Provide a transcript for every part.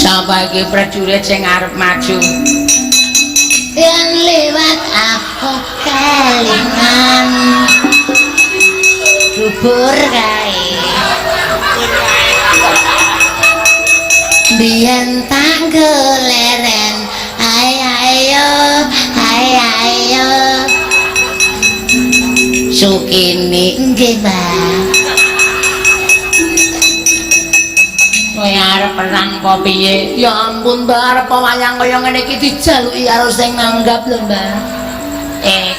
Sapa iki prajurit sing arep maju? Yen lewat aku kelingan bubur kae. Biyen tak goleren, ayo ayo ayo ayo. Sukini. Nggih, Mbak. Kowe arep perang apa piye? Ya ampun, Mbak, arep wayang kaya ngene iki dijaluki karo sing nanggap lho, Mbak.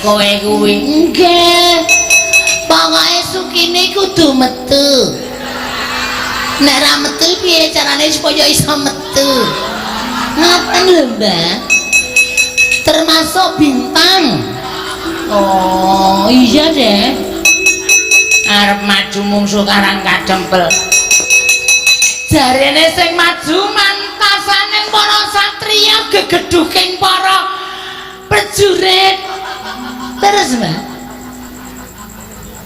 Kowe kuwi. Nggih. Pokoke Sukini kudu metu. Nek ra metu piye carane supaya iso metu? Ngaten lho, Mbak. Termasuk bintang. Oh, iya deh. Arep maju mungsuh Karang Kadempel. Jarene sing maju mantasane para satriya gegedhuking para prajurit. Terus, Mbak.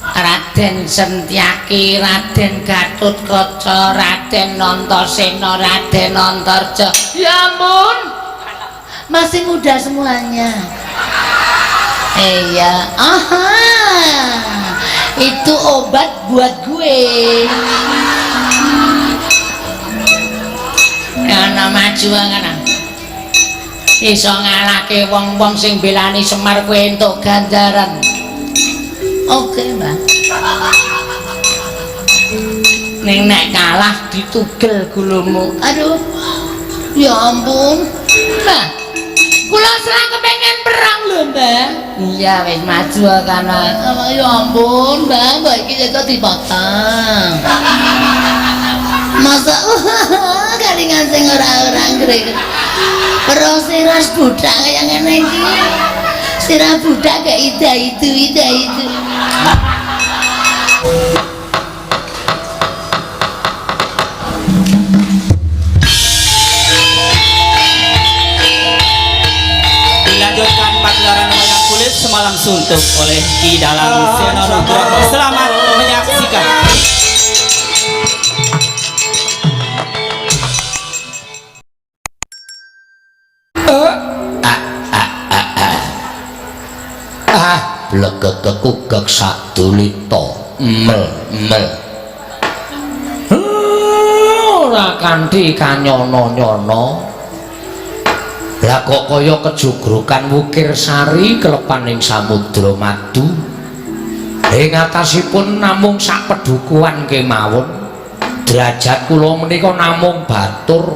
Raden Sentyaki, Raden Gatotkaca, Raden Antasena, Raden Antarja. Ya ampun. Masih muda semuanya. Iya, aha. Itu obat buat gue. Ana maju ana. Iso ngalahke wong-wong sing belani Semar kowe entuk ganjaran. Oke, Mbak. Ning nek kalah ditugel gulumu. Aduh. Ya ampun. Mbak, kula serang kepengen perang lho, Mbak. Iya wis maju kana. Oh, ya ampun, Mbak, mbak iki kok dipotong. Masa kalingan sing ora-ora ngrek. Pero sirah budak kaya ngene iki. Sirah budak kayak ida itu, ida itu. Dilanjutkan pagelaran wayang kulit semalam suntuk oleh Ki Dalang Seno Nugroho. Selamat menyaksikan. Ah, blegegekugek sadulita. Mel mel. Ora kanthi kanyono-nyono. Lah kok kaya kejogrukan wukir sari kelepaning samudra madu. Ing atasipun namung sak pedukuhan kemawon. Derajat kula menika namung batur.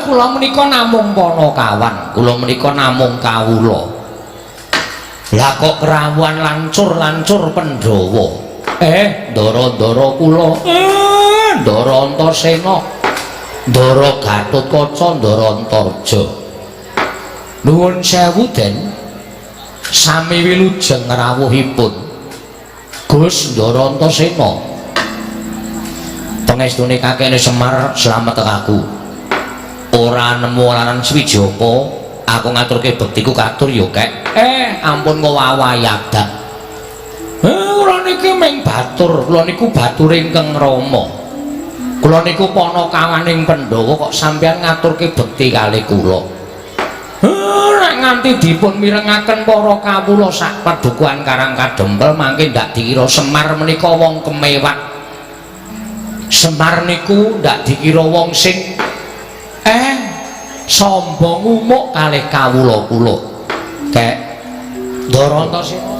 Kula menika namung panakawan, kula menika namung kawula. Lah kok kerawuhan lancur-lancur Pandhawa. Ndara-ndara kula. Ndara Antasena. Ndara Gatotkaca, Ndara Antarja. Nuwun sewu, Den. Sami wilujeng rawuhipun. Gus Ndara Antasena. Pangestune kakekne Semar slamet aku. Ora nemu laran Swijaka, aku ngaturke bektiku katur ya, Kek. Ampun ngowawayadan. Kula niki ming batur, kula niku bature ingkang Rama. Kula niku panakawaning Pandhawa kok sampeyan ngaturke bekti kalih kula. Nek nganti dipun mirengaken para kawula sak padukuhan Karang Kadempel mangke ndak dikira Semar menika wong kemewah. Semar niku ndak dikira wong sing sombong umuk kalih kawula kula. Kek Ndara Antasena.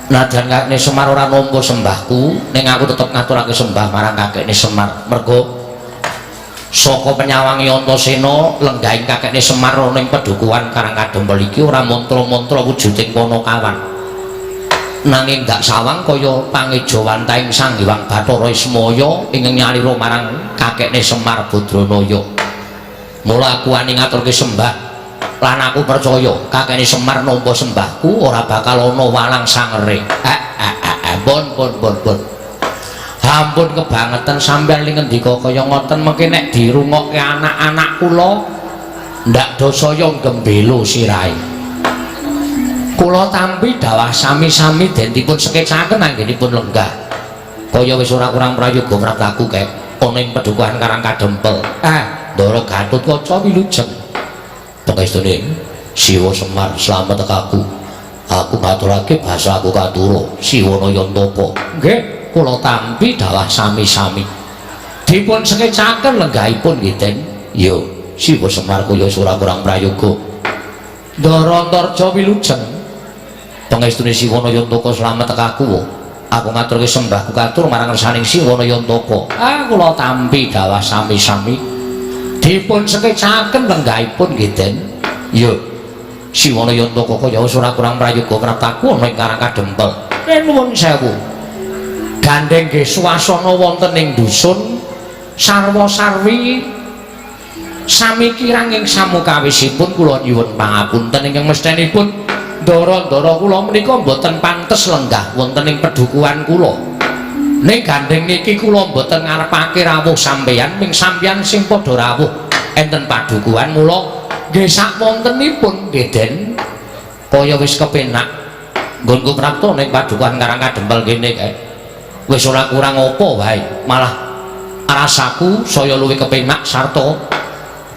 Najan kakekne Semar ora nampa sembahku, ning aku tetep ngaturake sembah marang kakekne Semar. Mergo saka penyawangi Antasena lenggahing kakekne Semar ana ing pedukuhan Karang Kadempel iki ora mantra-mantra wujuding panakawan. Nanging ndak sawang kaya pangejawantahing Sang Hyang Bathara Ismaya ingkang nyalira marang kakekne Semar Badranaya. Mula aku wani ngaturke sembah lan aku percaya kakekne Semar nampa sembahku ora bakal ana walang sangere. Bon bon bon bon. Ampun kebangetan sampeyan li ngendika kaya ngoten mengke nek dirungokke anak-anak kula ndak dosaya gembelo sirahe. Kula tampi dawah sami-sami den dipun sekecaken anggenipun lenggah. Kaya wis ora kurang prayoga praptaku, Kek. Ana ing Padukuhan Karang Kadempel. Ah, Ndara Gatotkaca wilujeng. Pangestune Siwa Semar slamet tekaku. Aku ngaturake basa aku katura Siwana Yantaka. Nggih, kula tampi dawah sami-sami. Dipun sekecaken lenggahipun nggih, Den. Ya, Siwa Semar kaya ora kurang prayoga. Ndara Antarja wilujeng. Pangestune Siwana Yantaka slamet tekaku. Aku ngaturke sembahku katur marang ngersaning Siwana Yantaka. Ah, kula tampi dawah sami-sami. Dipun sekecaken lenggahipun nggih, Den. Ya, Siwana Yantaka kaya wis ora kurang prayoga praptaku ana ing Karang Kadempel. Nuwun sewu. Gandeng nggih swasana wonten ing dusun sarwa-sarwi sami kirang ing samukawisipun kula nyuwun pangapunten ingkang mesthenipun ndara-ndara kula menika mboten pantes lenggah wonten ing pedukuhan kula. Ning gandeng niki kula mboten ngarepake rawuh sampeyan, ming sampeyan sing padha rawuh enten padukuhan, mula nggih sakwontenipun nggih, Den, kaya wis kepenak nggonku prapta ning padukuhan Karang Kadempel kene kae. Wis ora kurang apa wae, malah rasaku saya luwih kepenak sarta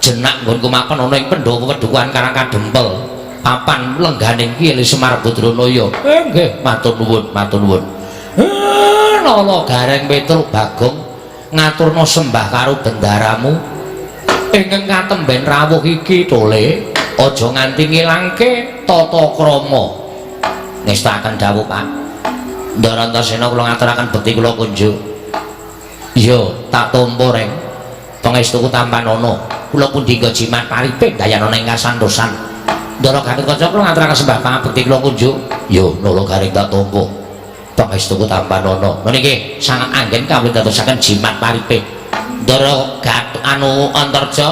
jenak nggonku mapan ana ing pendopo Padukuhan Karang Kadempel. Papan lengganing Ki Semar Badranaya. Nggih, matur nuwun, matur nuwun. Nala Gareng Petruk Bagong ngaturna sembah karo bendaramu ingkang katemben rawuh iki tole aja nganti ngilangke tata krama. Ngestakaken dawuh, Pak. Ndara Antasena kula ngaturaken bekti kula kunjuk. Iya, tak tampa, Reng. Pangestuku tampanana. Kula pundi jimat paripe dayanana ing kasantosan. Ndara Gatotkaca kula ngaturaken sembah pangabekti kula kunjuk. Yo, Nala Gareng tak tampa. Pangestuku tampanana. Niki sangat anggen kawula dadosaken jimat paripe. Ndara Gat anu Antarja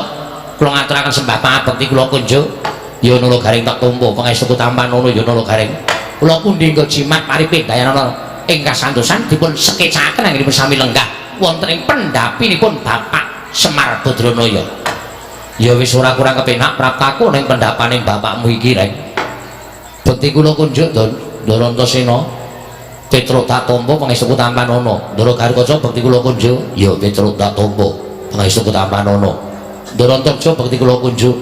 kula ngaturaken sembah pangabekti kula kunjuk. Yo, Nala Gareng tak tampa. Pangestuku tampanana yo, Nala Gareng. Kula pundi jimat paripe dayanana ing kasantosan dipun sekecaken anggenipun sami lenggah wonten ing pendhapinipun Bapak Semar Badranaya. Ya wis ora kurang kepenak praptaku ning pendhapaning bapakmu iki, Reng. Bekti kula kunjuk, Ndara Antasena. Petruk tak tampa pangestuku tampanana. Ndara Garukaca bekti kula kunjuk. Ya Petruk tak tampa pangestuku tampanana. Ndara Antarja bekti kula kunjuk.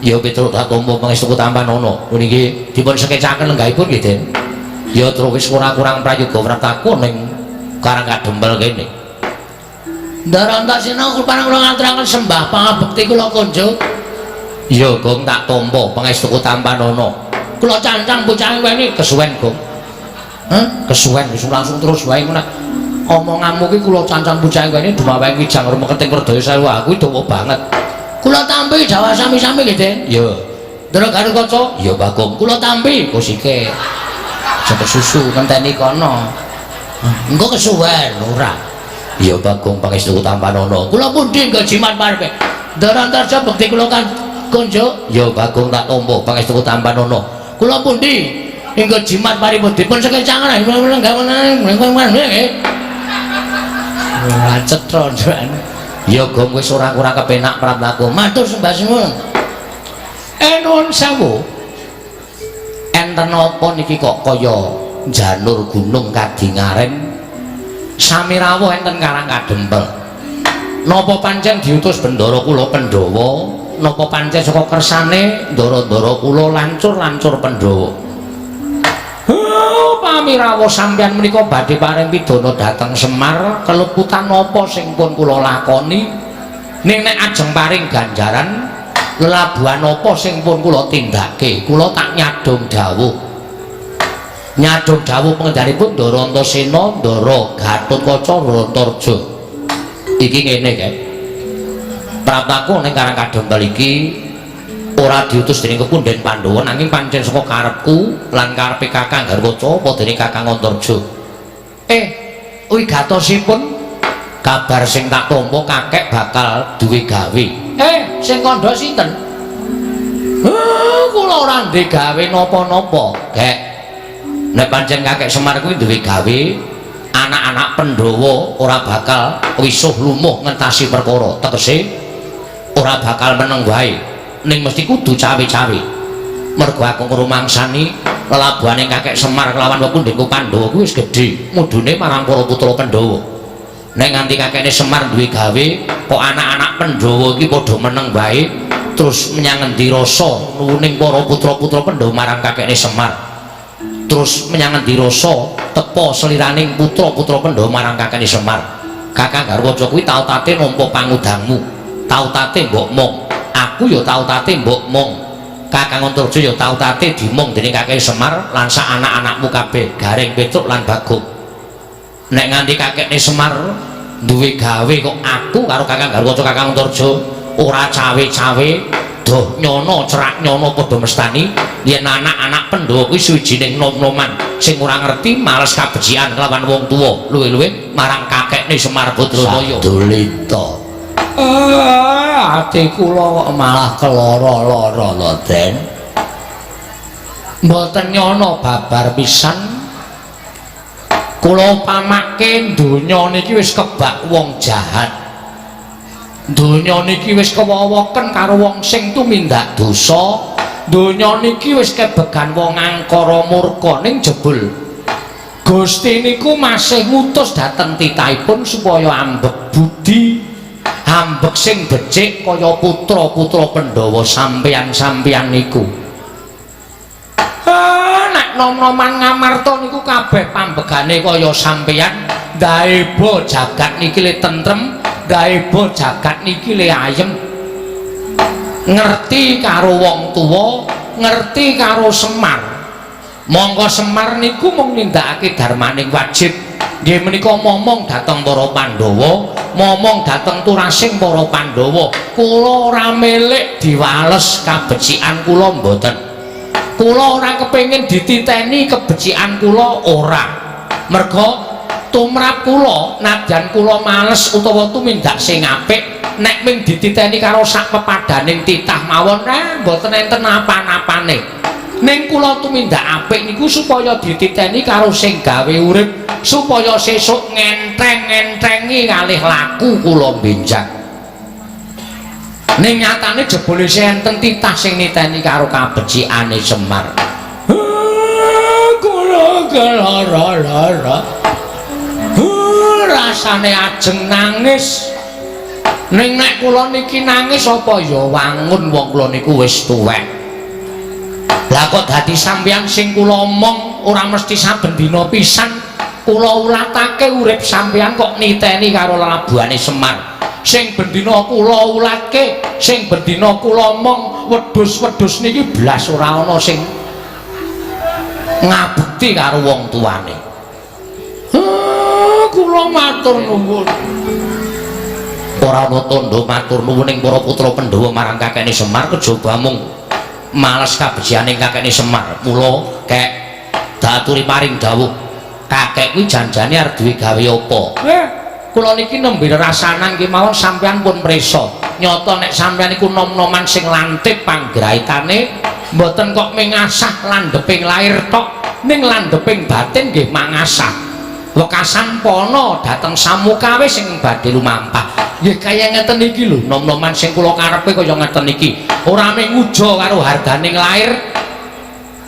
Ya Petruk tak tampa pangestuku tampanana. Niki dipun sekecaken lenggahipun nggih, Den. Ya terus wis ora kurang prayoga praptaku ning Karang Kadempel kene. Ndara Antasena kula ngaturaken sembah pangabekti kula kunjuk. Ya Gong tak tampa pangestuku tampanana. Kula cancang bocah weni kesuwen, Gong. Hah? Kesuwen wis langsung terus wae ngono. Omonganmu ki kula cancang bocah weni dumawae kijang rumeketing werdaya sewu aku dawa banget. Kula tampi dawah sami-sami nggih, Den. Ya. Ndara Garukaca? Ya Bagong. Kula tampi kusike. Aja kesusu ngenteni kono. Engko kesuwen ora. Ya Bagong pangestuku tampanana. Kula pundi nggo jimat parepe. Ndara Antarja bekti kula kan kunjuk. Ya Bagong tak tampa pangestuku tampanana. Kula pundi nggo jimat paripun dipun sekecangan. Ora cetha nduan. Ya Gong wis ora kurang kepenak praptaku. Matur sembah suwun. Nuwun sewu. Enten apa niki kok kaya janur gunung kadingaren sami rawuh enten Karang Kadempel. Napa pancen diutus bendara kula Pandhawa? Napa pancen saka kersane ndara-ndara kula lancur-lancur Pandhawa? Pamirawa sampeyan menika badhe paring pidana dhateng Semar, keluputan napa sing pun kula lakoni? Ning nek ajeng paring ganjaran lelabuhan apa sing pun kula tindake? Kula tak nyadong dawuh. Nyadong dawuh pengendhanipun Ndara Antasena, Ndara Gatotkaca, Ndara Antarja. Iki ngene kae. Praptaku ning Karang Kadempel iki ora diutus dening kepundhen Pandhawa, nanging pancen saka karepku lan karepe Kakang Garukaca apa dening Kakang Antarja. Wigatosipun kabar sing tak tampa kakek bakal duwe gawe. Sing kandha sinten? Kula ora ndek gawe napa-napa, Gek. Nek pancen kakek Semar kuwi duwe gawe, anak-anak Pandhawa ora bakal wisuh lumuh ngentasi perkara. Tegese ora bakal meneng wae. Ning mesti kudu cawe-cawe. Mergo aku ngrumangsani lelabuhane kakek Semar kelawan pepundhenku Pandhawa kuwi wis gedhe, mudune marang para putra Pandhawa. Nek nganti kakekne Semar duwe gawe kok anak-anak Pandhawa iki padha meneng wae, terus menyang ngendi rasa nuwuning para putra-putra Pandhawa marang kakekne Semar? Terus menyang ngendi rasa tepa seliraning putra-putra Pandhawa marang kakekne Semar? Kakang Garwaca kuwi tau tate nampa pangudangmu, tau tate mbok mong. Aku ya tau tate mbok mong. Kakang Antarja ya tau tate dimong dening kakek Semar lan sak anak-anakmu kabeh, Gareng, Petruk lan Bagong. Nek nganti kakekne Semar duwe gawe kok aku karo Kakang Garwaca, Kakang Antarja ora cawe-cawe, doh nyono cerak nyono padha mestani yen anak-anak Pandhawa kuwi suwijining nom-noman sing ora ngerti males kabecikan kelawan wong tuwa, luwih-luwih marang kakekne Semar Badranaya. Sadulita. Ati kula kok malah keloro-loro lho, Den. Mboten nyono babar pisan. Kula pamake donya niki wis kebak wong jahat. Donya niki wis kewowoken karo wong sing tumindak dosa. Donya niki wis kebegan wong angkara murka, ning jebul Gusti niku masih ngutus dhateng titahipun supaya ambek budi, ambek sing becik kaya putra-putra Pandhawa sampeyan-sampeyan niku. Nek nom-noman Ngamarta niku kabeh pambegane kaya sampeyan, ndaeba jagat niki le tentrem, ndaeba jagat niki le ayem. Ngerti karo wong tuwa, ngerti karo Semar. Mongko Semar niku mung nindakake darmaning wajib. Nggih menika momong dhateng para Pandhawa, momong dhateng turasing para Pandhawa. Kula ora milik diwales kabecikan kula, mboten. Kula ora kepengin dititeni kebecikan kula, ora. Merga tumrap kula nadyan kula males utawa tumindak sing apik, nek ming dititeni karo sak pepadaning titah mawon, mboten enten apa-apane. Ning kula tumindak apik niku supaya dititeni karo sing gawe urip, supaya sesuk ngentheng-ngenthengi kalih laku kula benjang. Ning nyatane jebule enten titah sing niteni karo kabecikane Semar. Kula kelara-lara. Rasane ajeng nangis. Ning nek kula niki nangis apa ya wangun, wong kula niku wis tuwek. Lah kok dadi sampeyan sing kula omong ora mesti saben dina pisan kula ulatake urip sampeyan kok niteni karo lelabuhane Semar. Sing bendina kula ulatke, sing bendina kula omong wedhus-wedhus niki blas ora ana sing ngabekti karo wong tuane. Kula matur nuwun. Ora ana tandha matur nuwun ing para putra Pandhawa marang kakekne Semar kejaba mung males kabeciane kakekne Semar. Mula kek daturi paring dawuh, kakek kuwi janjane arep duwe gawe apa? Kula niki nembe rasanan kemawon sampeyan pun prisa. Nyata nek sampeyan niku nom-noman sing lantip panggraitane, mboten kok mengasah landheping lair tok, ning landheping batin nggih mangasah. Wekasan pana dhateng samukawis sing badhe lumampah. Nggih kaya ngeten iki lho, nom-noman sing kula karepe kaya ngeten iki. Ora mung nguja karo harganing lair,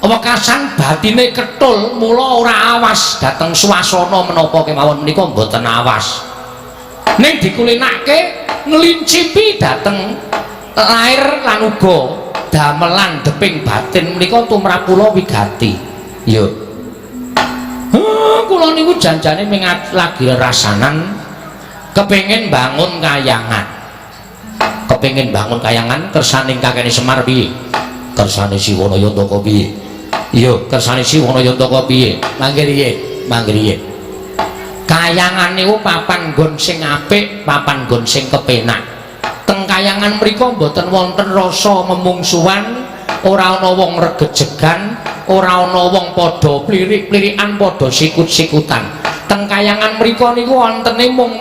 wekasan batine ketul, mula ora awas dhateng swasana menapa kemawon menika mboten awas. Ning dikulinake nglincipi dhateng lair lan uga damelan deping batin menika tumrap kula wigati. Yo. Kula niku janjane ming lagi rasanan kepengin bangun kayangan. Kepengin bangun kayangan kersaning kakene Semar piye? Kersane Siwana Yantaka piye? Iya, kersane Siwana Yantaka piye? Mangke riye? Mangke riye? Kayangan niku papan nggon sing apik, papan nggon sing kepenak. Teng kayangan mriku mboten wonten rasa memungsuhan, ora ana wong regejegan, ora ana wong padha plirik-plirikan, padha sikut-sikutan. Teng kayangan mriku niku wontene mung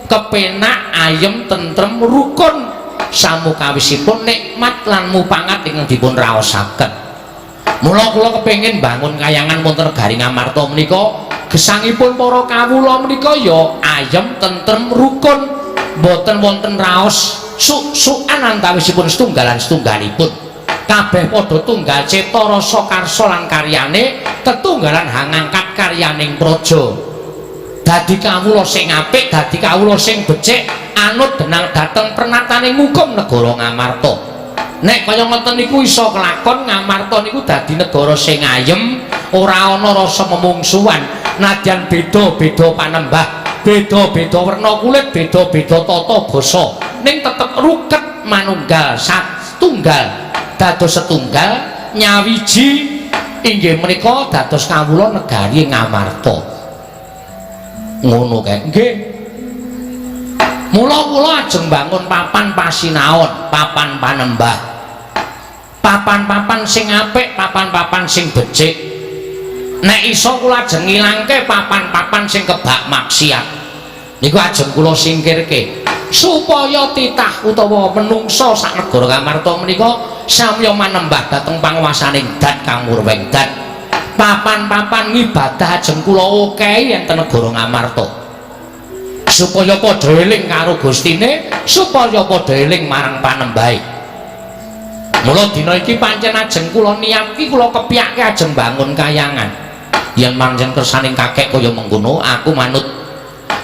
kepenak, ayem, tentrem, rukun, samukawisipun nikmat lan mupangat ingkang dipun raosaken. Mula kula kepengin bangun kayangan wonten negari Ngamarta menika, gesangipun para kawula menika ya ayem, tentrem, rukun, mboten wonten raos suk-sukan antawisipun setunggalan setunggalipun. Kabeh padha tunggal cipta rasa karsa lan karyane, tetunggalan hangangkat karyaning praja. Dadi kawula sing apik, dadi kawula sing becik, anut denang dhateng pernatane ngukum negara Ngamarta. Nek kaya ngoten niku iso kelakon, Ngamarta niku dadi negara sing ayem, ora ana rasa memungsuhan, nadyan beda-beda panembah, beda-beda werna kulit, beda-beda tata basa, ning tetep ruket manunggal satunggal, dados setunggal nyawiji inggih menika dados kawula negari Ngamarta. Ngono kae. Nggih. Mula kula ajeng bangun papan pasinaon, papan panembah. Papan-papan sing apik, papan-papan sing becik. Nek iso kula ajeng ngilangke papan-papan sing kebak maksiat. Niku ajeng kula singkirke supaya titah utawa menungsa sak negara Ngamarta menika samya manembah dhateng panguwasaning Dat Kang Murwengdat. Papan-papan ngibadah ajeng kula okehi enten negara Ngamarta. Supaya padha eling karo Gustine, supaya padha eling marang panembahe. Mula dina iki pancen ajeng kula niatki, kula kepyake ajeng bangun kayangan. Yen pancen kersaning kakek kaya mengkono, aku manut.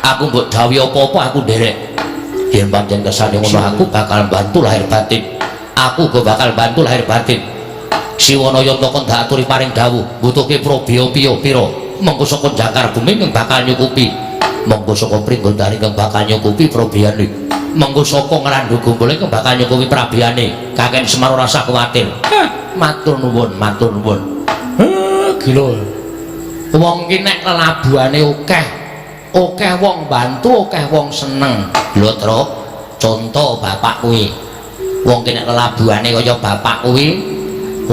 Aku mbok dawuhi apa-apa aku nderek. Yen pancen kersane ngono aku bakal bantu lahir batin. Aku uga bakal bantu lahir batin. Siwana Yantaka ndak aturi paring dawuh, butuhke probya piya pira? Mengko saka jangkar bumi kang bakal nyukupi. Mengko saka Pringgondani kang bakal nyukupi probiyane. Mengko saka Ngrandu Gumpule kang bakal nyukupi prabiyane. Kakek Semar ora usah kuwatir. Matur nuwun, matur nuwun. Gila. Wong ki nek lelabuhane akeh, akeh wong bantu, akeh wong seneng. Lho, Truk, conto bapak kuwi. Wong ki nek lelabuhane kaya bapak kuwi,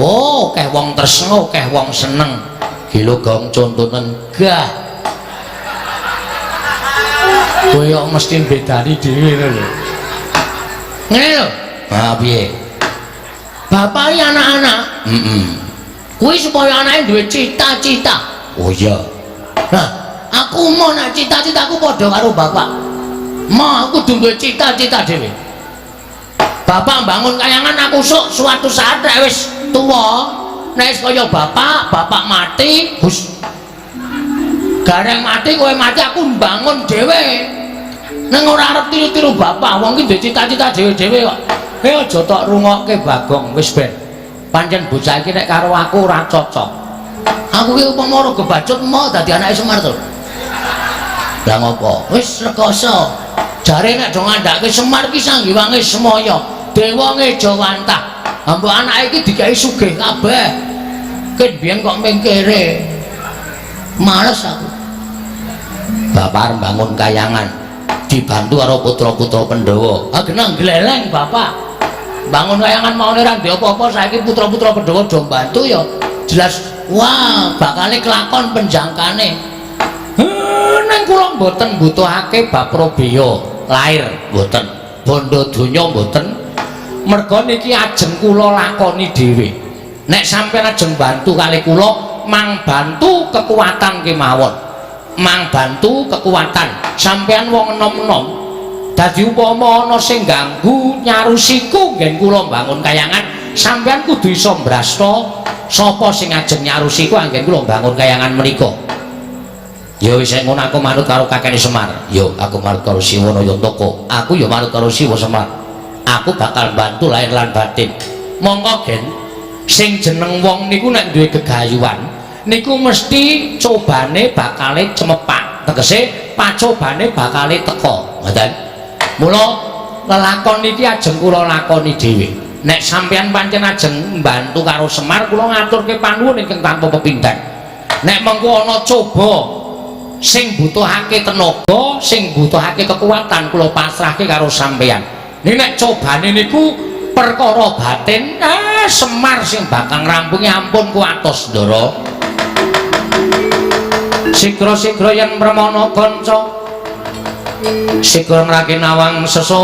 oh, akeh wong tresna, akeh wong seneng. Gila gong contonen gah. Kowe kok mesti bedani dhewe lho. Ngene lho. Ha piye? Bapak iki anak-anak. Heeh. Kuwi supaya anake duwe cita-cita. Oh iya. Nah, aku mau nak cita-citaku padha karo bapak. Mau aku kudu duwe cita-cita dhewe. Bapak bangun kayangan, aku sok suatu saat nek wis tuwa, nek wis kaya bapak, bapak mati, hus. Gareng mati, kowe mati, aku mbangun dhewe. Nang ora arep tiru-tiru bapak, wong ki duwe cita-cita dhewe-dhewe kok. Eh aja tok rungokke Bagong, wis ben. Pancen bocah iki nek karo aku ora cocok. Aku ki upama ora kebacut mau dadi anake Semar to. Lah ngopo? Wis rekoso. Jare nek do ngandhake Semar ki sanggiwange semaya, dewa ngejawantah. Mbok anake iki dikai sugih kabeh. Ket biyen kok mengkere. Males aku. Bapak bangun kayangan dibantu karo putra-putra Pandhawa. Ah genah gleleng bapak. Bangun kayangan maune ora ndek apa-apa, saiki putra-putra Pandhawa do bantu ya jelas wah bakale kelakon penjangkane. Neng kula mboten mbutuhake bab probaya lair mboten, bondo donya mboten. Merga niki ajeng kula lakoni dhewe. Nek sampeyan ajeng bantu kali kula, mang bantu kekuatan kemawon. Mang bantu kekuatan. Sampeyan wong enom-enom. Dadi upama ana sing ganggu nyarusiku nggen kula mbangun kayangan, sampeyan kudu iso mbrasta sapa sing ajeng nyarusiku anggen kula mbangun kayangan menika. Ya wis ngono aku manut karo kakene Semar. Yo aku manut karo Siwana Yantaka. Aku ya manut karo Siwa Semar. Aku bakal bantu lahir lan batin. Monggo gen, sing jeneng wong niku nek duwe gegayuhan niku mesti cobane bakale cemepak. Tegese pacobane bakale teka. Ngoten. Mula lelakon niki ajeng kula lakoni dhewe. Nek sampeyan pancen ajeng mbantu karo Semar, kula ngaturke panuwun ingkang tanpa pepindhan. Nek mengko ana coba sing butuhake tenaga, sing butuhake kekuatan, kula pasrahke karo sampeyan. Nek nek cobane niku perkara batin, Semar sing bakal ngrampungi, ampun kuwatos, Ndara. Sigra-sigra yen mremana kanca, sigra ngraki nawang sesangka.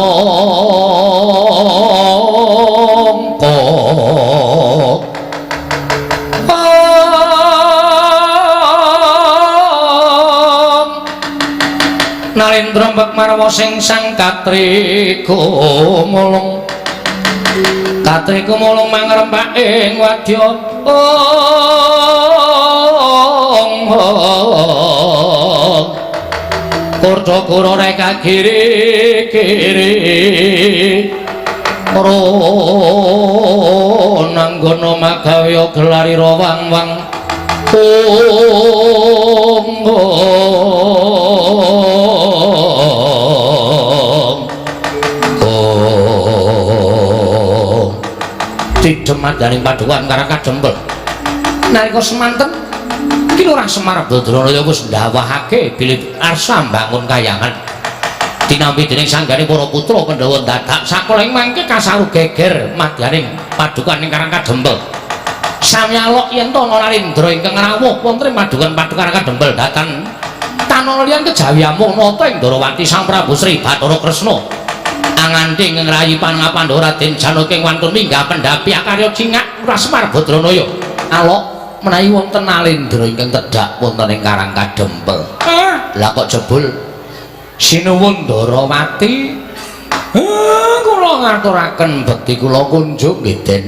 Narendra mbek marwa sing sang katrikumulung, katrikumulung mangrembak ing wadya. Ong. padha kura rek kiri-kiri Ronanggana magawe gelarira wang-wang ong ong tidhem madaning padukan Karang Kadempel. Nalika semanten Ki Lurah Semar Badranaya wis ndawahake bilih arsa mbangun kayangan tinampi dening sanggane para putra Pandhawa dadak sakola ing mangke kasaru geger madyaning padukan ing Karang Kadempel. Sami alok yen to ana Narendra ingkang rawuh wonten ing padukan Karang Kadempel datan tanah liyan kejawi amung nata ing Ndorowati Sang Prabu Sri Bathara Kresna. Anganti ing ngrayi pangapandawa Raden Janaka ing wantun minggah pendhapi akarya cingak Lurah Semar Badranaya. Alok menawi wonten Nalendra ingkang tedhak wonten ing Karang Kadempel. Lah kok jebul sinuwun Ndorowati kula ngaturaken bekti kula kunjuk nggih Den.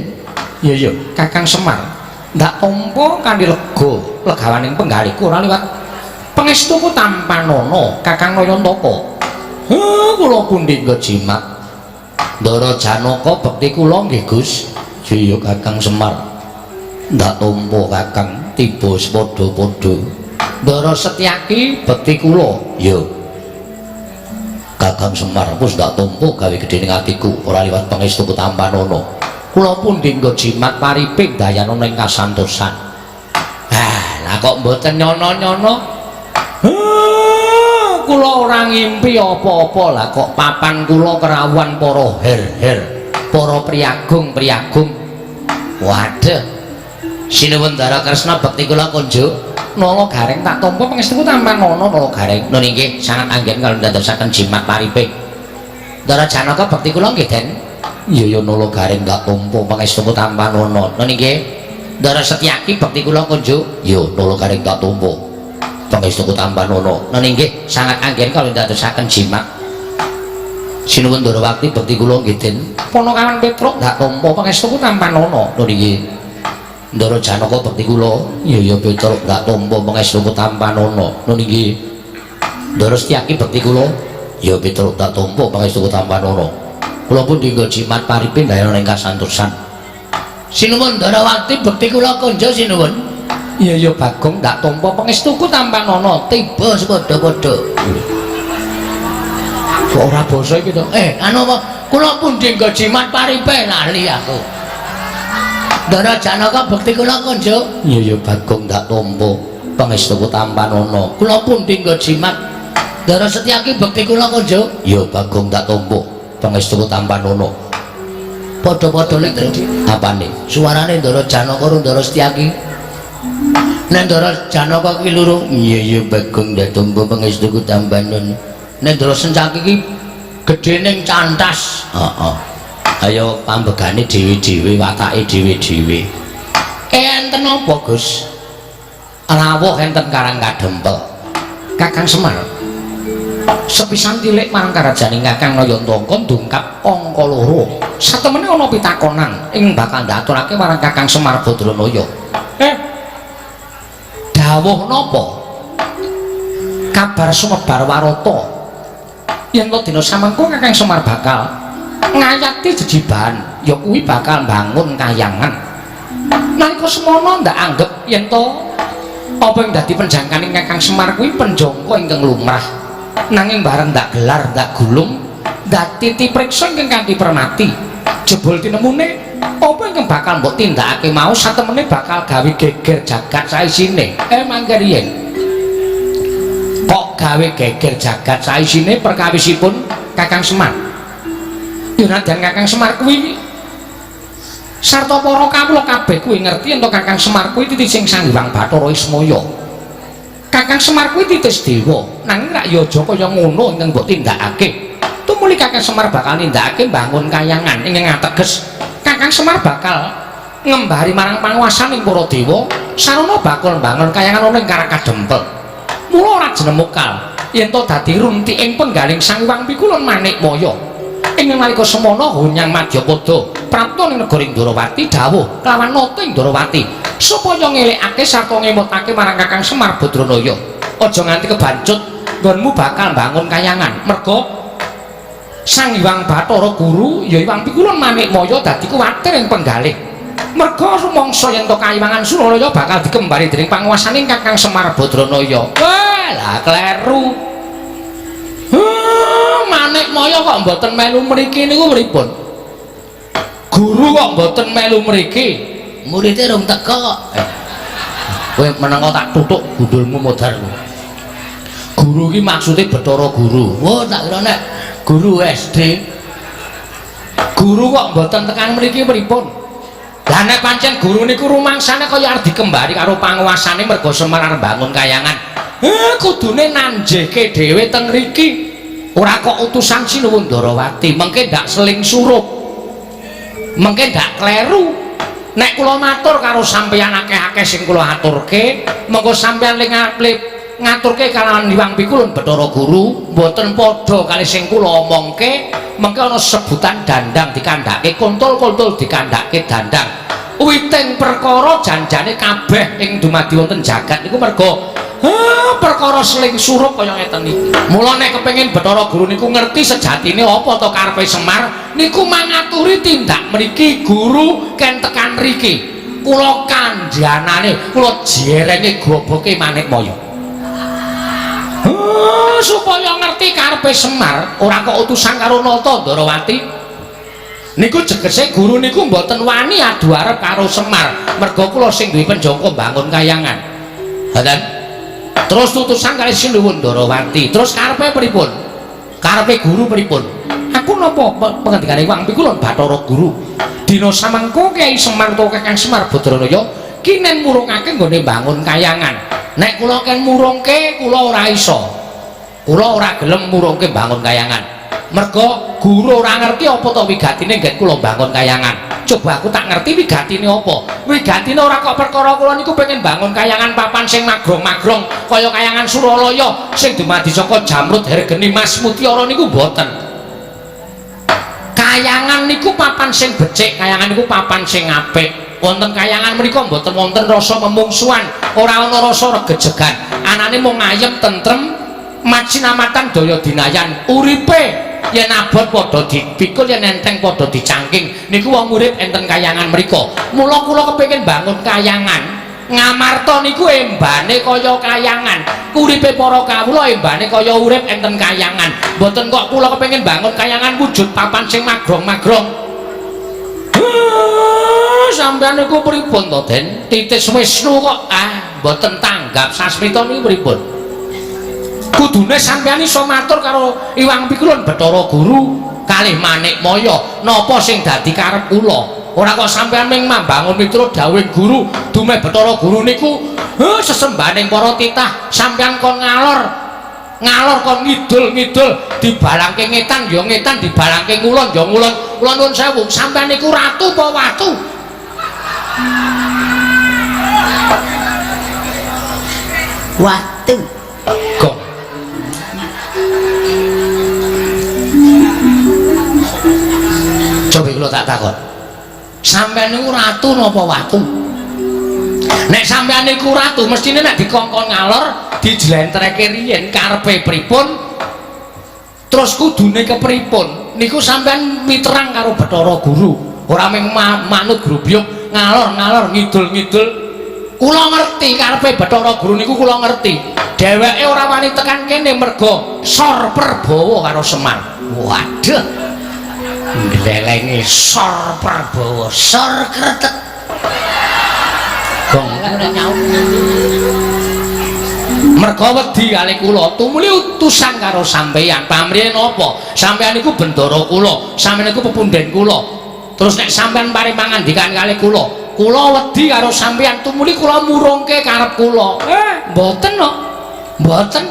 Iya iya Kakang Semar ndak tampa kanthi lega legawaning penggalihku ora liwat pangestuku tampanana Kakang Nayantaka. Kula pundi jimat Ndara Janaka bekti kula nggih Gus. Iya Kakang Semar ndak tampa Kakang tiba sepadha-padha. Ndara Setyaki bekti kula. Ya Kakang Semar wis ndak tampa gawe gedhe ning atiku ora liwat pangestuku tampanana. Kula pundi nggo jimat pariping dayanana ing kasantosan. Ah, lah kok mboten nyono-nyono? Kula ora ngimpi apa-apa lah kok papan kula kerawuhan para her-her, para priyagung-priyagung. Waduh. Sinuwun Ndara Kresna bekti kula kunjuk. Nala Gareng tak tampa pangestuku tampanana Nala Gareng. Nun inggih sangat anggen kalau ndadosaken jimat pariping. Ndara Janaka bekti kula nggih Den. Iya ya Nala Gareng tak tampa pangestuku tampanana. Nun inggih. Ndara Setyaki bekti kula kunjuk. Ya Nala Gareng tak tampa pangestuku tampanana. Nun inggih sangat anggen kalau ndadosaken jimat. Sinuwun Ndorowati bekti kula nggih Den. Ponokawan Petruk tak tampa pangestuku tampanana. Nun inggih. Ndara Janaka bekti kula. Iya ya Petruk tak tampa pangestuku tampanana. Nun inggih. Ndara Setyaki bekti kula. Ya Petruk tak tampa pangestuku tampanana. Kula pun dinggo jimat paripin dayana ing kasantosan. Sinuwun Ndorowati bekti kula konjo sinuwun. Iya ya Bagong tak tampa pangestuku tampanana tiba sepadha-padha. Kok ora basa iki to? Anu apa? Kula pun dinggo jimat paripe lali aku. Ndara Janaka bekti kula konjo. Iya ya Bagong tak tampa pangestuku tampanana. Kula pun dinggo jimat. Ndara Setyaki bekti kula konjo. Ya Bagong tak tampa pangestuku tampanana. Padha-padha lek apane? Suarane Ndara Janaka karo Ndara Setyaki. Nek Ndara Janaka ki loro, iya iya Bagong tak tampa pangestuku tampanana. Nek Ndara Setyaki ki gedhe ning cantas. Heeh. Ayo pambegane dhewe-dhewe, watake dhewe-dhewe. Enten apa, Gus? Rawuh enten Karang Kadempel. Kakang Semar sepisan tilik marang karajaning Kakang Nayantaka ndungkap angka loro. Satemene ana pitakonan ing bakal ndaturake marang Kakang Semar Badranaya. Dawuh napa? Kabar sumebar warata yen to dina samengko Kakang Semar bakal ngayati jejibahan, ya kuwi bakal mbangun kayangan. Nalika semono ndak anggep yen to apa ing dadi penjangkaning Kakang Semar kuwi penjangka ingkang lumrah. Nanging bareng ndak gelar, ndak gulung, ndak titi priksa ingkang kanthi permati. Jebul tinemune apa ingkang bakal mbok tindakake mau satemene bakal gawe geger jagat saisine. Mangke riyen. Kok gawe geger jagat saisine perkawisipun Kakang Semar? Ya nadyan Kakang Semar kuwi sarta para kawula kabeh kuwi ngerti yen to Kakang Semar kuwi titising Sang Hyang Bathara Ismaya. Kakang Semar kuwi titis dewa, nanging rak ya aja kaya ngono ingkang mbok tindakake. Tumuli Kakang Semar bakal nindakake mbangun kayangan ingkang ateges Kakang Semar bakal ngembari marang panguwasaning para dewa, sarana bakal mbangun kayangan ana ing Karang Kadempel. Mula ora jenemukal yen to dadi runtiking penggaling Sang Hyang Pikulun Manikmaya. Ing nalika semono Hunyang Madyapada prapta ning negara Ndorowati dawuh kelawan nata Ndorowati supaya ngelekake sarta ngemutake marang Kakang Semar Badranaya. Aja nganti kebancut Nggonmu bakal bangun kayangan. Merga Sang Hyang Bathara Guru ya Hyang Pikulun Manikmaya dadi kuwatir ing penggalih. Merga rumangsa yen to kayiwangan Suralaya bakal dikembari dening panguwasaning Kakang Semar Badranaya. Wah, lah kleru. Manikmaya kok mboten melu mriki niku pripun? Guru kok mboten melu mriki? Muridé rung teka kok. Kowe menengo tak tutuk gundulmu modar. Guru iki maksude Bathara Guru. Oh, tak kira nek guru SD. Guru kok mboten tekan mriki pripun? Lah nek pancen guru niku rumangsane kaya arep dikembari karo panguwasane merga Semar arep bangun kayangan. Kudune nanjehke dhewe teng mriki. Ora kok utusan Sinuwun Ndarawati, mengke ndak seling surup. Mengke ndak kleru. Nek kula matur karo sampeyan akeh-akeh sing kula aturke, mengko sampeyan le ngaturke kalawan Hyang Pikulun Bathara Guru, mboten padha kali sing kula omongke, mengke ana sebutan dandang dikandhake kontol-kontol dikandhake dandang. Witing perkara janjane kabeh ing dumadi wonten jagat niku merga perkara seling surup kaya ngeten iki. Mula nek kepengin Bathara Guru niku ngerti sejatine apa to karepe Semar, niku mangaturi tindak mriki guru ken tekan mriki. Kula kandhanane, kula jerenge goboke Manikmaya. Supaya ngerti karepe Semar, ora kok utusan karo Nata Ndarawati. Niku jegese guru niku mboten wani adu arep karo Semar, merga kula sing duwe penjangka mbangun kayangan. Ngoten. Terus utusan kali Sinuwun Ndarawati. Terus karepe pripun? Karepe guru pripun? Aku napa pengendikane Hyang Pikulun Bathara Guru. Dina samengko Kyai Semar utawa Kakang Semar Badranaya kinen murungake nggone mbangun kayangan. Nek kula ken murungke kula ora iso. Kula ora gelem murungke mbangun kayangan. Merga guru ora ngerti apa to wigatine nggen kula mbangun kayangan. Coba aku tak ngerti wigatine apa. Wigatine ora kok perkara kula niku pengen bangun kayangan papan sing magrong-magrong kaya kayangan Suralaya sing dumadi saka jamrud hergeni mas mutiara niku mboten. Kayangan niku papan sing becik, kayangan niku papan sing apik. Wonten kayangan mriku mboten wonten rasa memungsuhan, ora ana rasa regejegan. Anane mung ayem tentrem, macinamatan daya dinayan, uripe yen abot padha dipikul, yen enteng padha dicangking. Niku wong urip enten kayangan mriku. Mula kula kepengin bangun kayangan. Ngamarta niku embane kaya kayangan. Uripe para kawula embane kaya urip enten kayangan. Mboten kok kula kepengin bangun kayangan wujud papan sing magrong-magrong. Sampeyan niku pripun to, Den? Titis Wisnu kok mboten tanggap sasmita niku pripun? Kudune sampeyan iso matur karo Hyang Pikulun Bathara Guru kalih Manikmaya napa sing dadi karep kula. Ora kok sampeyan ming mambangun miturut dawuhing guru, dumeh Bathara Guru niku sesembahaning para titah, sampeyan kon ngalor ngalor kon ngidul-ngidul, dibalangke ngetan ya ngetan, dibalangke ngulon ya ngulon. Kula nuwun sewu, sampeyan niku ratu apa watu? Watu. Gong. Coba kula tak takon. Sampeyan niku ratu napa watu? Nek sampeyan niku ratu, mestine nek dikongkon ngalor dijlentreke riyen karepe pripun, terus kudune kepripun, niku sampeyan miterang karo Bathara Guru. Ora mung manut grubyuk ngalor-ngalor ngidul-ngidul. Kula ngerti karepe Bathara Guru niku, kula ngerti. Dheweke ora wani tekan kene merga sor perbawa karo Semar. Waduh. Nglelenge sor perbawa, sor kretek. Gong ora nyaut. Merga wedi kali kula tumuli utusan karo sampeyan. Pamrihe napa? Sampeyan niku bendara kula, sampeyan niku pepunden kula. Terus nek sampeyan paring pangandikan kali kula, kula wedi karo sampeyan tumuli kula murungke karep kula. Mboten kok. Mboten.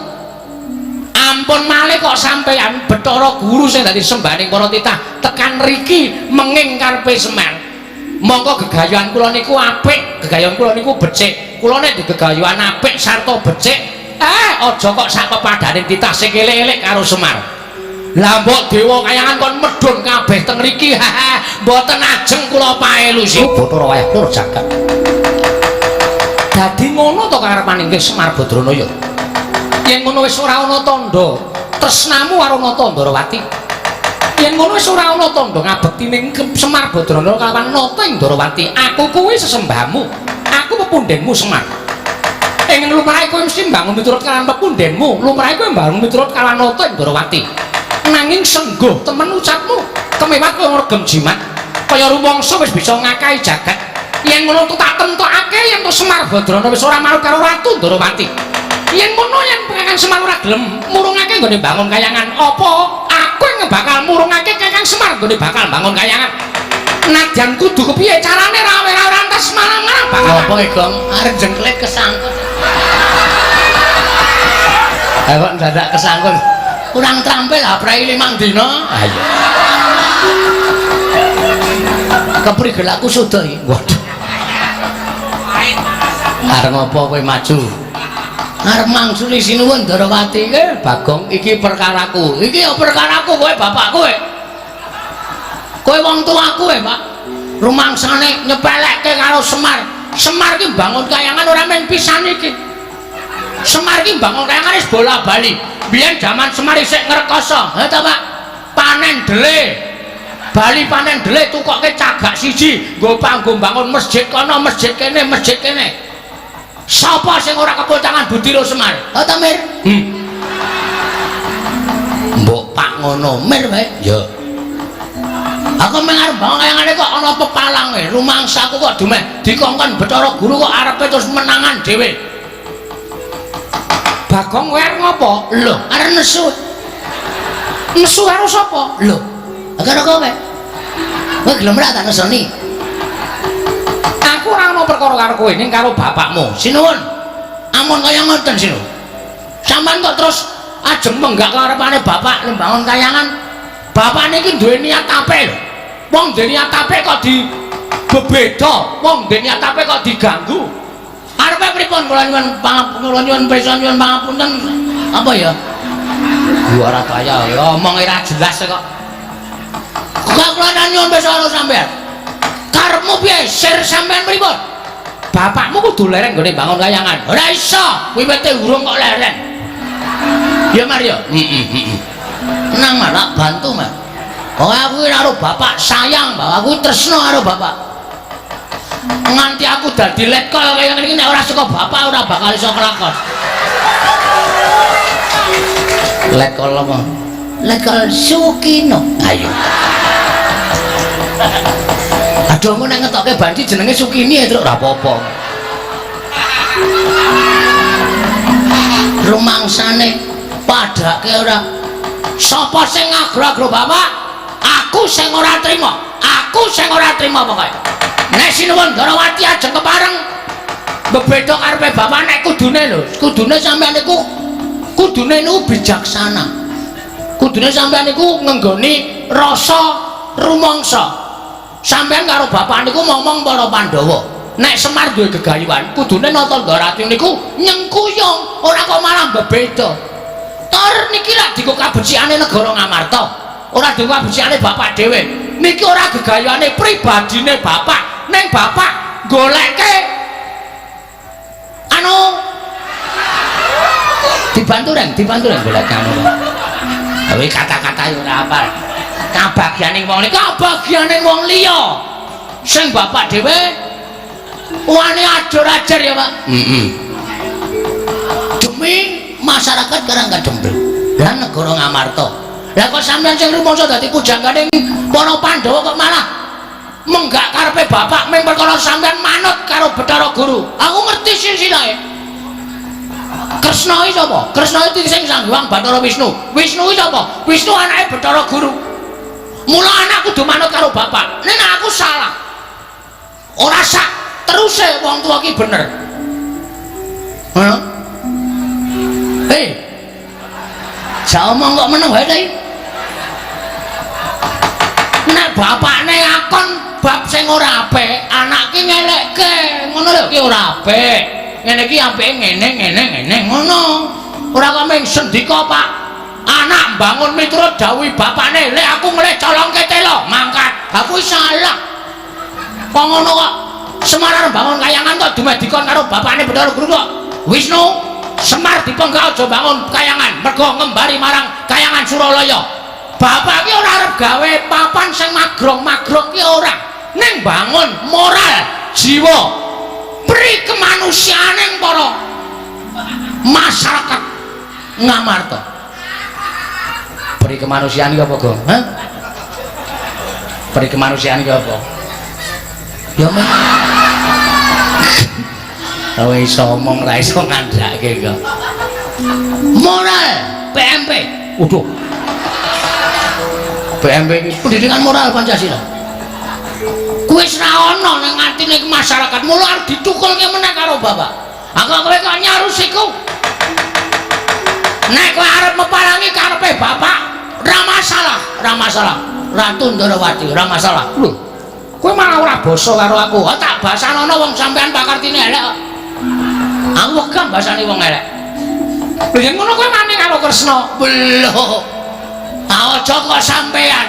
Ampun malih kok sampeyan Bathara Guru sing dadi sembahaning para titah tekan riki menging karepe Semar. Mongko gegayuhan kula niku apik, gegayuhan kula niku becik. Kula nek digegayuhan apik sarta becik, aja kok sak pepadane titah sing elek-elek karo Semar. Lah mbok dewa kayangan kon medhun kabeh teng riki. Mboten ajeng kula paelu sih. Bathara wayah lur jagat. Dadi ngono to karepane nggih Semar Badranaya. Yen ngono wis ora ana tandha tresnamu karo Nata Ndarawati. Yen ngono wis ora ana tandha ngabekti ning Semar Badrana kalawan Nata ing Ndarawati. Aku kuwi sesembahmu. Aku pepundhenmu Semar. Ing lumrahe kowe mesti mbangun miturut kalawan pepundhenmu, lumrahe kowe mbangun miturut kalawan Nata ing Ndarawati. Nanging sengguh temen ucapmu, kemewat kowe ngregem jimat. Kaya rumangsa wis bisa ngakahi jagat. Yen ngono tak tentokake yen to Semar Badrana wis ora marut karo Ratu Ndarawati. Yen ngono yen Kakang Semar ora gelem murungake nggone bangun kayangan, apa aku yang bakal murungake Kakang Semar nggone bakal bangun kayangan? Nadyan kudu kepiye carane rawe-rawe rantas marang-marang bakal Apa iki, Gong? Arep jengklet kesangkut. Ayo kok dadak kesangkut. Kurang terampil aprei 5 dina. Ayo. Keprigel aku sudah iki. Waduh. Arep ngopo kowe maju? Arep mangsuli sinuwun Ndarawati. Bagong iki perkaraku. Iki ya perkaraku kowe bapak kowe. Kowe wong tuaku e, Pak. Rumangsane nyepelekke karo Semar. Semar ki mbangun kayangan ora mung pisan iki. Semar ki mbangun kayangan wis bola-bali. Biyen jaman Semar isih ngrekoso. Ha ta, Pak? Panen dele. Bali panen dele tukokke cagak siji, nggo panggo mbangun masjid kono, masjid kene, masjid kene. Sapa sing ora kepul tangan budi ro Semar? Ha ta, Mir? Mbok Pak ngono, Mir wae. Ya. Aku mung arep bangun kayangane kok ana pepalange, rumangsaku kok dumeh dikongkon Bathara Guru kok arepe terus menangan dhewe. Bagong kowe arep ngopo? Lho, arep nesu. Nesu karo sapa? Lho, karo kowe. Kowe gelem ra tak nesoni? Aku ora ana perkara karo kowe ning karo bapakmu. Sinuwun. Ampun kaya ngoten sinuwun. Sampeyan kok terus ajeng menggak karepane bapak lembangun kayangan. Bapak niki duwe niat apik lho. Wong duwe niat apik kok di bebeda, wong duwe niat apik kok diganggu. Arepe pripun kula nyuwun pangapura, nyuwun pirsa, nyuwun pangapunten. Apa ya? Gua ora kaya omong ora jelas kok. Kok kula nyuwun pirsa karo sampean. Karepmu piye? Sir sampean pripun? Bapakmu kudu lereng nggone bangun kayangan. Ora iso, wiwite urung kok leren. Ya Mario. Heeh. Tenang Mar, tak bantu Mar. Pokoke aku iki karo bapak sayang, Pak. Aku tresno karo bapak. Nganti aku dadi letkol kaya ngene iki nek ora saka bapak ora bakal iso kelakon. Letkol apa? Letkol Sukino. Ayo. Aduh, aku nek ngetokke banci jenenge Sukini ya, Truk. Ora apa-apa. Rumangsane padake ora. Sapa sing ngagro-agro bapak? Aku sing ora trima. Aku sing ora trima pokoke. Nek sinuwun Ndarawati ajeng kepareng bebeda karepe bapak nek kudune lho, kudune sampean niku kudune niku bijaksana. Kudune sampean niku ngenggoni rasa rumangsa. Sampean karo bapak niku momong para Pandhawa. Nek Semar duwe gegayuhan, kudune Nata Ndarawati niku nyengkuyung, ora kok malah bebeda. Tor niki lak dienggo kabecikane negara Ngamarta. Ora dienggo kabecikane bapak dhewe. Niki ora gegayuhane pribadine bapak, ning bapak goleke anu dibantu reng, dibantu reng golek anu. Kuwi kata-kata yo ora hafal. Kabagyane wong liya, kabagyane wong liya. Sing bapak dhewe wani ajur-ajar ya, Pak. Heeh. Demi masyarakat Karangkadempel lan negara Ngamarta. Lah kok sampeyan sing rumangsa dadi pujanggane para Pandhawa kok malah menggak karepe bapak mung perkara sampeyan manut karo Bathara Guru. Aku ngerti silsilahe. Kresna iki sapa? Kresna iki sing Sang Hyang Bathara Wisnu. Wisnu iki sapa? Wisnu anake Bathara Guru. Mula anak kudu manut karo bapak. Nek aku salah. Ora sak teruse wong tuwa ki bener. Ngono. Hei. Jak omong kok meneng wae ta iki? Nek bapakne akon bab sing ora apik, anak ki ngelekke, ngono lho ki ora apik. Ngene iki apike ngene ngene ngene ngono. Ora kok mung sendika, Pak. Anak mbangun miturut dawuhe bapakne, lek aku ngelih colongke telo, mangkat. Aku salah. Kok ngono kok Semar arep bangun kayangan kok dumeh dikon karo bapakne Bathara Guru kok. Wisnu, Semar dipenggak aja bangun kayangan mergo ngembari marang kayangan Suralaya. Bapak ki ora arep gawe papan sing magrong-magrong ki ora. Ning bangun moral, jiwa, pri kemanusiaaning para masyarakat Ngamarta. Pri kemanusiaan ki apa, Gong? Hah? Pri kemanusiaan ki apa? Ya men. Kowe iso omong ra iso ngandhake kok. Moral PMP. Waduh. PMP iki pendidikan moral Pancasila. Kuwi wis ra ana ning atine masyarakat, mula arep ditukulke meneh karo bapak. Aku kowe kok nyarusiku. Nek kowe arep meparangi karepe bapak, ra masalah, ra masalah. Ratu Ndorowati, ra masalah. Lho, kowe malah ora basa karo aku. Oh, tak basanono wong sampean pakartine elek kok. Aku wegah basane wong elek. Lho yen ngono kowe wani karo Kresna? Lho. Aja kok sampean.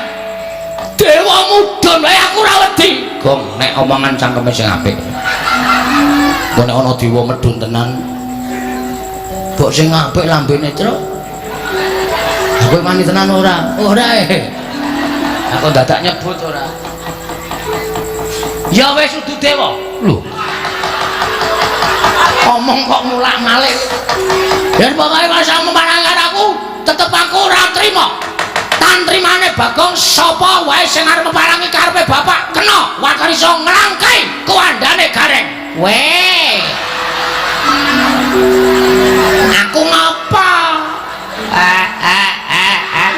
Dewa mudhun wae aku ora wedi. Gong, nek omongan cangkeme sing apik. Engko nek ana dewa medhun tenan. Mbok sing apik lambene, Truk. Aku wani tenan ora? Ora e. Aku dadak nyebut ora. Ya wis udu dewa. Lho, Omong kok mulak-malik. Yen pokoke masa memarang karo aku, tetep aku ora trima. Tantrimane Bagong sapa wae sing arep meparangi karepe bapak kena wakar iso nglangkai kuandane Gareng. Weh. Aku ngapa? Eh eh eh eh.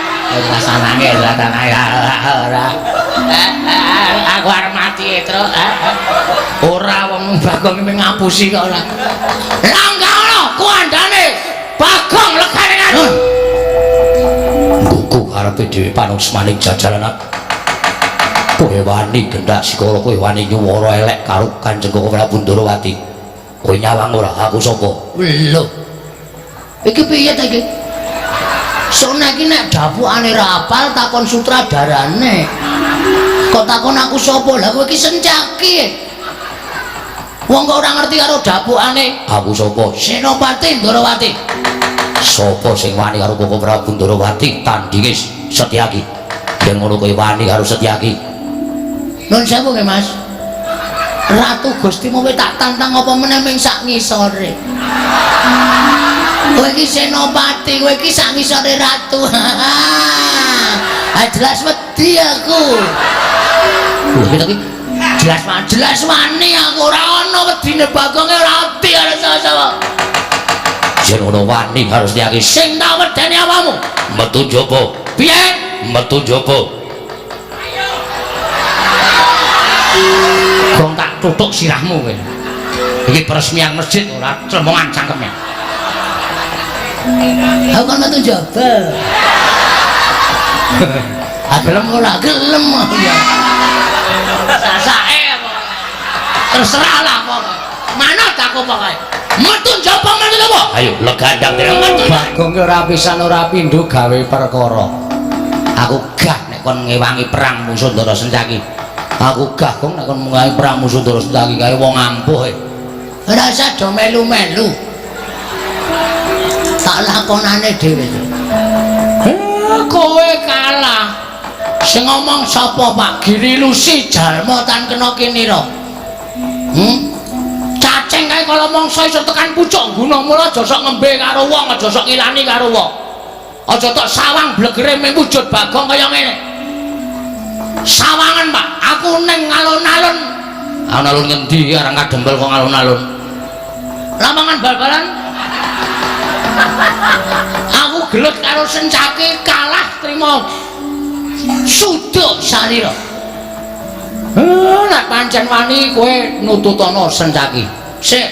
Rasanane rasane ora. Aku arep mati, Truk. Ora wong Bagong iki ngapusi kok ora. Lah enggak ono kuandane Bagong legane ngadu. Nggugu karepe dhewe panusmaning jajaran. Kowe wani gendak sikala, kowe wani nyuwara elek karo Kanjeng Koko Prabu Ndorowati. Kowe nyawang ora aku sapa? Lho. Iki piye ta iki? Sone iki nek dapukane ra apal takon sutradarane. Kok takon aku sapa? Lah kowe iki sencaki. Wong kok ora ngerti karo dapukane. Aku sapa? Senopati Ndorowati. Sapa sing wani karo Koko Prabu Ndorowati tandinge Setyaki? Yen ngono kowe wani karo Setyaki. Nun sewu nggih, Mas. Ratu Gusti kowe tak tantang apa meneh ming sak ngisore. Kowe iki senopati, kowe iki sak ngisore ratu. Ah jelas wedi aku. Lho iki jelas jelas wani aku ora ana wedine Bagonge ora wedi karo sapa-sapa. Yen ngono wani karo Setyaki. Sing tak wedeni awakmu. Metu njaba. Piye? Metu njaba. Gong tak tutuk sirahmu kowe. Iki peresmian masjid ora clemongan cangkeme. Aku kan metu njaba. Ah gelem ora gelem ya. Sasake terserah lah pokoke. Manut aku pokoke. Metu njaba metu apa? Ayo legandang direng. Bagong ki ora pisan ora pindho gawe perkara. Aku gah nek kon ngewangi perang musuh Ndara Sencaki. Aku gah Gong nek kon ngewangi perang musuh Ndara Sencaki kae wong ampuh e. Ora usah do melu-melu. Tak lakonane dhewe. Kowe kalah. Sing ngomong sapa Pak? Giri Lusi jalma tan kena kinira. Cacing kae kala mangsa iso tekan pucuk guna, mula aja sok ngembe karo wong, aja sok ngilani karo wong. Aja tok sawang blegere mung wujud Bagong kaya ngene. Sawangan Pak, aku ning alun-alun. Alun-alun ngendi arang kadempel kok alun-alun? Lapangan bal-balan. Aku gelut karo Sencaki kalah trima suduk salira. Nek pancen wani kowe nututana Sencaki. Sik.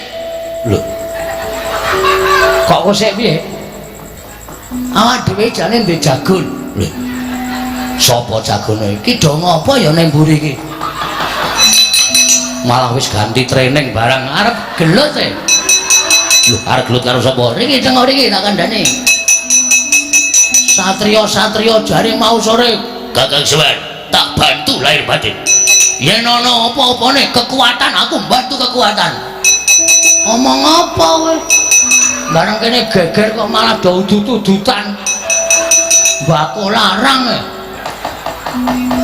Lho. Kok kowe sik piye? Awak dhewe jane ndek jagon. Lho. Sapa jagone? Iki do ngopo ya ning mburi iki? Malah wis ganti training barang arep gelut e. Lho, arep gelut karo sapa? Riki tengok riki tak kandhane. Satrio-satrio jare mau sore Kakang Semar, tak bantu lahir batin. Yen ana apa-apane kekuatan aku bantu kekuatan. Omong apa kowe? Bareng kene geger kok malah do udut-udutan. Mbako larang e.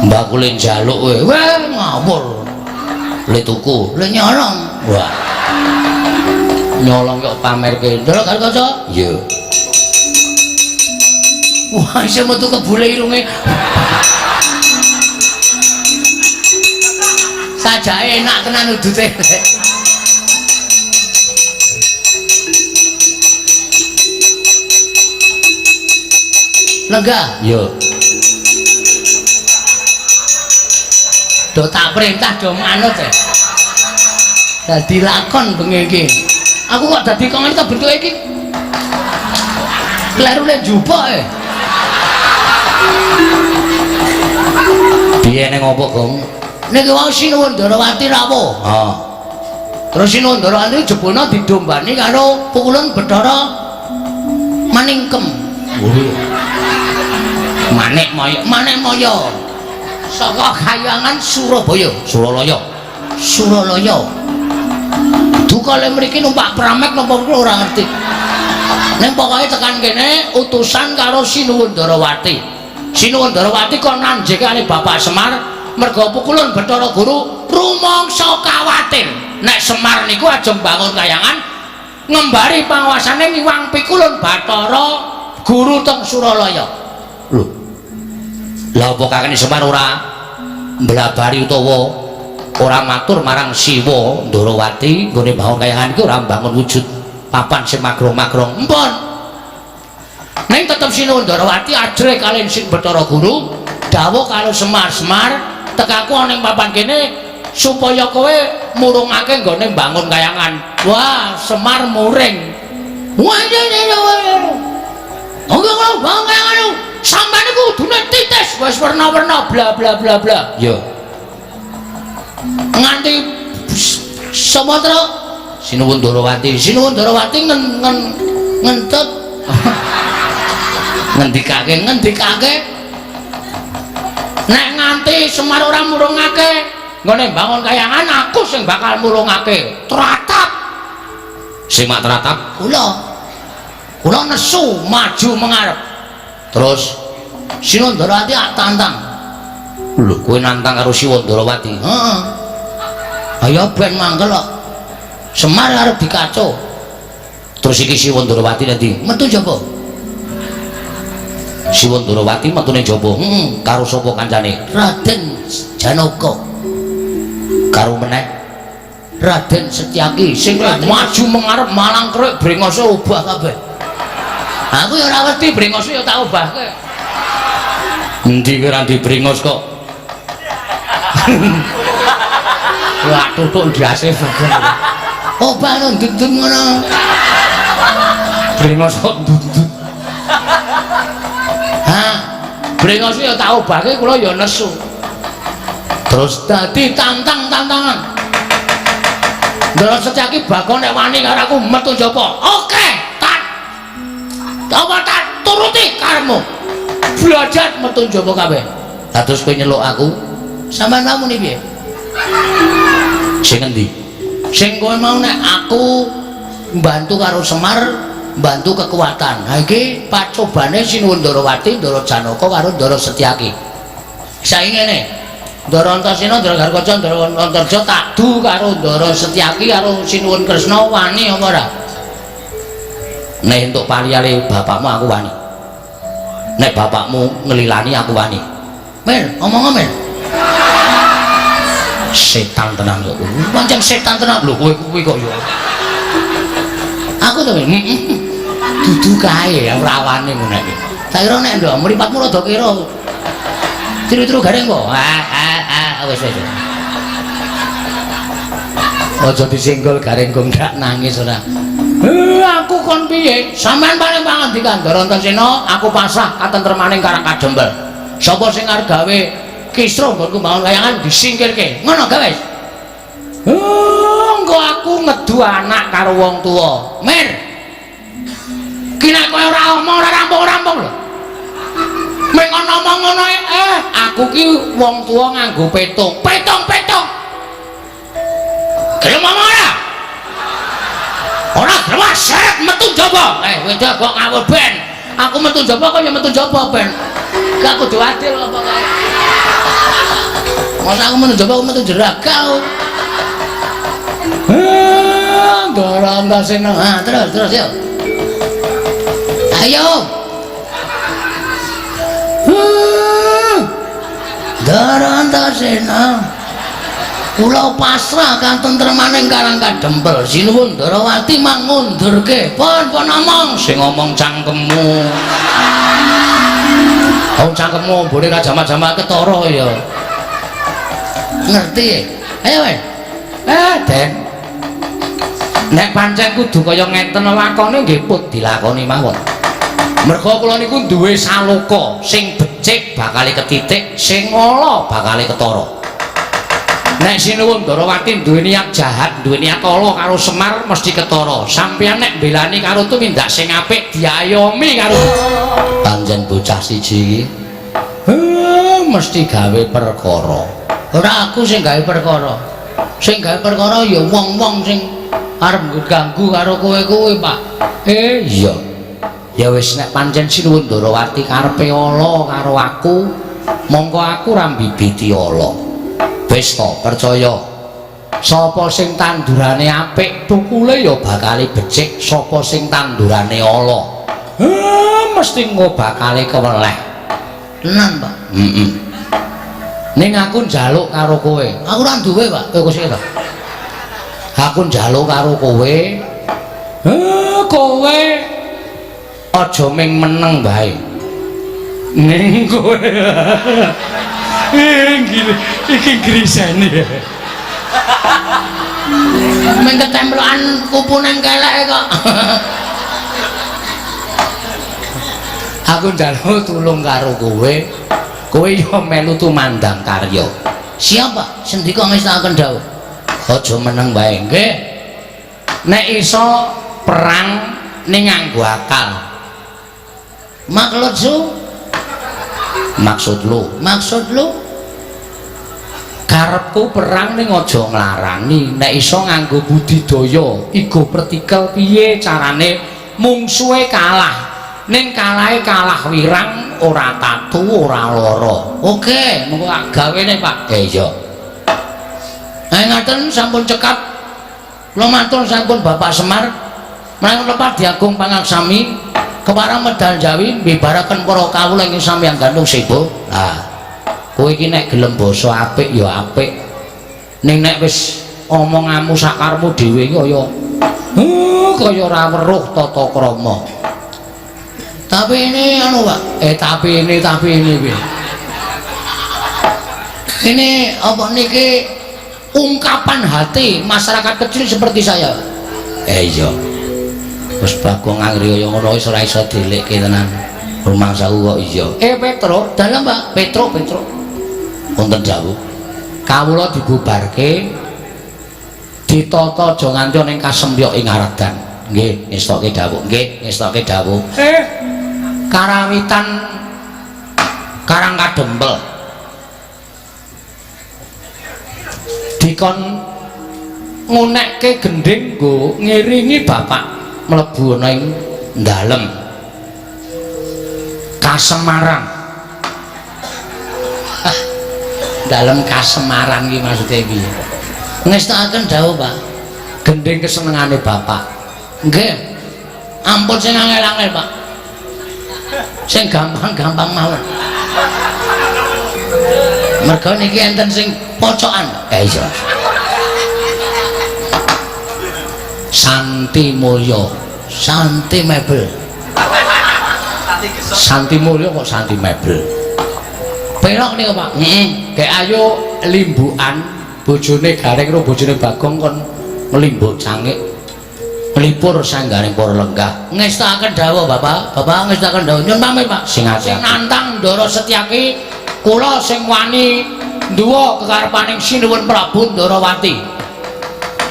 Mbako le njaluk kowe. Weh ngawur. Le tuku, le nyolong. Wah. Nyolong kok pamerke. Ndelok karo kaca? Iya. Wah, isih metu kebule irunge. Sajake enak tenan udute. Lenggah. Iya. Do tak perintah do manut e. Dadi lakon bengi iki. Aku kok dadi kok ngene ta bentuke iki. Klerune njupuk e. Piye ning opo, Gong? Niki wau Sinuwun Ndarawati rawuh. Heeh. Terus Sinuwun Ndarawati jebulna didombani karo pukulun Bathara Maningkem. Manik Maya, Manik Maya. Saka kayangan Surabaya, Suralaya. Suralaya. Duka le mriki numpak pramek napa ora ngerti. Ning pokoke tekan kene utusan karo Sinuwun Ndarawati. Sinuwun Ndarawati kon nanjekane Bapak Semar merga pukulun Bathara Guru rumangsa kawatir nek Semar niku ajeng bangun kayangan ngembari panguasane ngiwang pikulun Bathara Guru teng Suralaya. Lho. Lah apa kakene Semar ora mblabari utawa ora matur marang Siwa Ndarawati nggone bangun kayangan iki ora mbangun wujud papan sing magrong-magrong. Empun. Ning tetep Sinuwun Ndarawati ajrih kaliyan Sing Bathara Guru dawuh karo Semar-Semar tekaku ana ing papan kene supaya kowe murungake nggone mbangun kayangan. Wah, Semar muring. Wah, iya iya iya. Oke, bangun kayangan. Sampeyan iku kudune titis wis werna-werna bla bla bla bla. Iya. Nganti Sumatera Sinuwun Ndarawati, Sinuwun Ndarawati ngentut ngendikake ngendikake nek nganti Semar ora murungake nggone bangun kayangan aku sing bakal murungake. Tratap. Sing mak tratap kula. Kula nesu maju mengarep. Terus Sinuwun Ndarawati ak tantang. Lho, kowe nantang karo Siwa Ndarawati? Heeh. Ayo ben mangkel kok. Semar arep dikaco. Terus iki Siwa Ndarawati nanti metu jaba. Siwa Ndarawati metune jaba. Heeh. Karo sapa kancane? Raden Janaka. Karo meneh Raden Setyaki sing maju mengarep malang krek brengose obah kabeh. Aku ya ora wedi brengose ya tak obahke. Endi kowe ora ndi brengos kok. Wah, tutuk ndase bagus. Obah no ndut-ndut ngono. Brengos kok ndut-ndut. Hah, brengose ya tak obahke kula ya nesu. Terus dadi tantang-tantangan. Ndara Setyaki bakon nek wani karo aku metu njaba. Oke, tak apa tak turuti karepmu. Blajat metu njaba kabeh. Lah terus kowe nyeluk aku, sampean muni piye? Sing endi? Sing kowe mau nek aku mbantu karo Semar, mbantu kekuatan. Ha iki pacobane Sinuwun Ndarawati, Ndara Janaka karo Ndara Setyaki. Saiki ngene. Ndara Antasena, Ndara Garkaca, Ndara Antarja tak du karo Ndara Setyaki karo Sinuwun Kresna wani apa ora? Nek entuk pariyale bapakmu aku wani. Nek bapakmu ngelilani aku wani. Mir, omong Mir. Setan tenan kok. Pancen setan tenan. Lho kowe kuwi kok ya. Aku to, Mir. Dudu kae ora wani ngono iki. Tak kira nek ndok mripatmu rada kira. Tiru-tiru garing kok. Ah, wis wis. Aja disenggol garing kok ndak nangis ora. Aku kon piye? Sampeyan paling pangandikan Ndara Antasena, aku pasrah katentremaning Karang Kadempel. Sapa sing arep gawe kisruh nggonku mbangun kayangan disingkirke. Ngono gawe wis. Engko aku ngedu anak karo wong tuwa. Mir. Ki nek kowe ora omong ora rampung-rampung lho. Meng ngomong ngono aku ki wong tuwa nganggo petung. Petung-petung. Gelem omong ora? Ora gelem seret metu njaba. Wedo kok ngawur ben. Aku metu njaba kok ya metu njaba ben. Gak kudu adil apa kae. Masa aku metu njaba aku metu jeraga aku. Ndara Antasena. Ah, terus terus yo. Ayo. Ndara Antasena. Kula pasrah katentremaning Karang Kadempel. Sinuwun Ndarawati mangundurke. Pun pun omong Sing ngomong cangkemmu. Oh cangkemmu mbone ra jamak-jamak ketara ya. Ngerti. Ayo weh. Den. Nek pancen kudu kaya ngeten lakone nggih pun dilakoni mawon. Merga kula niku duwe saloka sing becik bakale ketitik, sing ala bakale ketara. Nek Sinuwun Ndarawati duwe niat jahat, duwe niat ala karo Semar mesti ketara. Sampeyan nek mbelani karo tumindak sing apik diayomi karo pancen bocah siji iki. Mesti gawe perkara. Ora aku sing gawe perkara. Sing gawe perkara ya wong-wong sing arep ganggu karo kowe kuwi, Pak. Iya. Ya wis nek pancen Sinuwun Ndarawati karepe ala karo aku, mongko aku ora mbibiti ala. Wis to, percaya. Sapa sing tandurane apik, tukule ya bakale becik. Sapa sing tandurane ala, mesti engko bakale keweleh. Tenan, Pak. Heeh. Ning aku njaluk karo kowe. Aku ora duwe, Pak. Kowe sik to. Aku njaluk karo kowe. Kowe aja ming meneng bae. Ning kowe iki grisene. Ming ketemplokan kupu nang keleke kok. Aku njaluk tulung karo kowe. Kowe yo melu tumandang karya. Siap, Pak. Sendika ngestakaken dawuh. Aja meneng bae nggih. Nek iso perang ning nganggo akal. Maksud su? Maksud lu? Maksud lu? Karepku perang ning aja nglarani, nek iso nganggo budidaya, igo pertikel piye carane mungsuhe kalah. Ning kalahe kalah wirang, ora tatu, ora lara. Oke, mengko tak gawene, Pak. Iya. Nah, ngaten sampun cekap. Kula matur sampun Bapak Semar. Menawi lepat diagung pangaksami kepareng medal Jawi mbibaraken para kawula ing samyang gantung sebo. Lah, kowe iki nek gelem basa apik ya apik. Ning nek wis omonganmu sakarepmu dhewe iki kaya kaya ora weruh tata krama. Tapi ini anu, Pak. Tapi ini piye? Ini apa niki ungkapan hati masyarakat kecil seperti saya. Iya. Wis Bagong angri kaya ngono wis ora iso dilikke tenan. Rumangsaku kok iya. Petro, dalem, Pak. Petro. Wonten dawuh. Kawula dibubarke ditata aja nganti ning kasempyok ing Aradan. Nggih, ngestoke dawuh. Nggih, ngestoke dawuh. Karawitan Karang Kadempel dikon ngunekke gendhing nggo ngiringi bapak mlebu ana ing dalem Kasemarang. Dalem Kasemarang iki maksude piye? Ngestakaken dawuh, Pak. Gendhing kesenengane bapak. Nggih. Ampun sing angel-angel, Pak. Sing gampang-gampang mawon. Merga niki enten sing pocokan. Iya. Santi Mulya, Santi Mebel. Santi Mulya kok Santi Mebel. Pelok niku, Pak. Heeh. Gek ayo limbukan bojone Gareng karo bojone Bagong kon nglimbuk cangik. Nglipur sanggaring para lenggah. Ngestakaken dawuh, Bapak. Bapak ngestakaken dawuh. Nyun pamit, Pak. Sing Sing nantang Ndara Setyaki kula sing wani nduwa kekarepaning Sinuwun Prabu Ndarawati.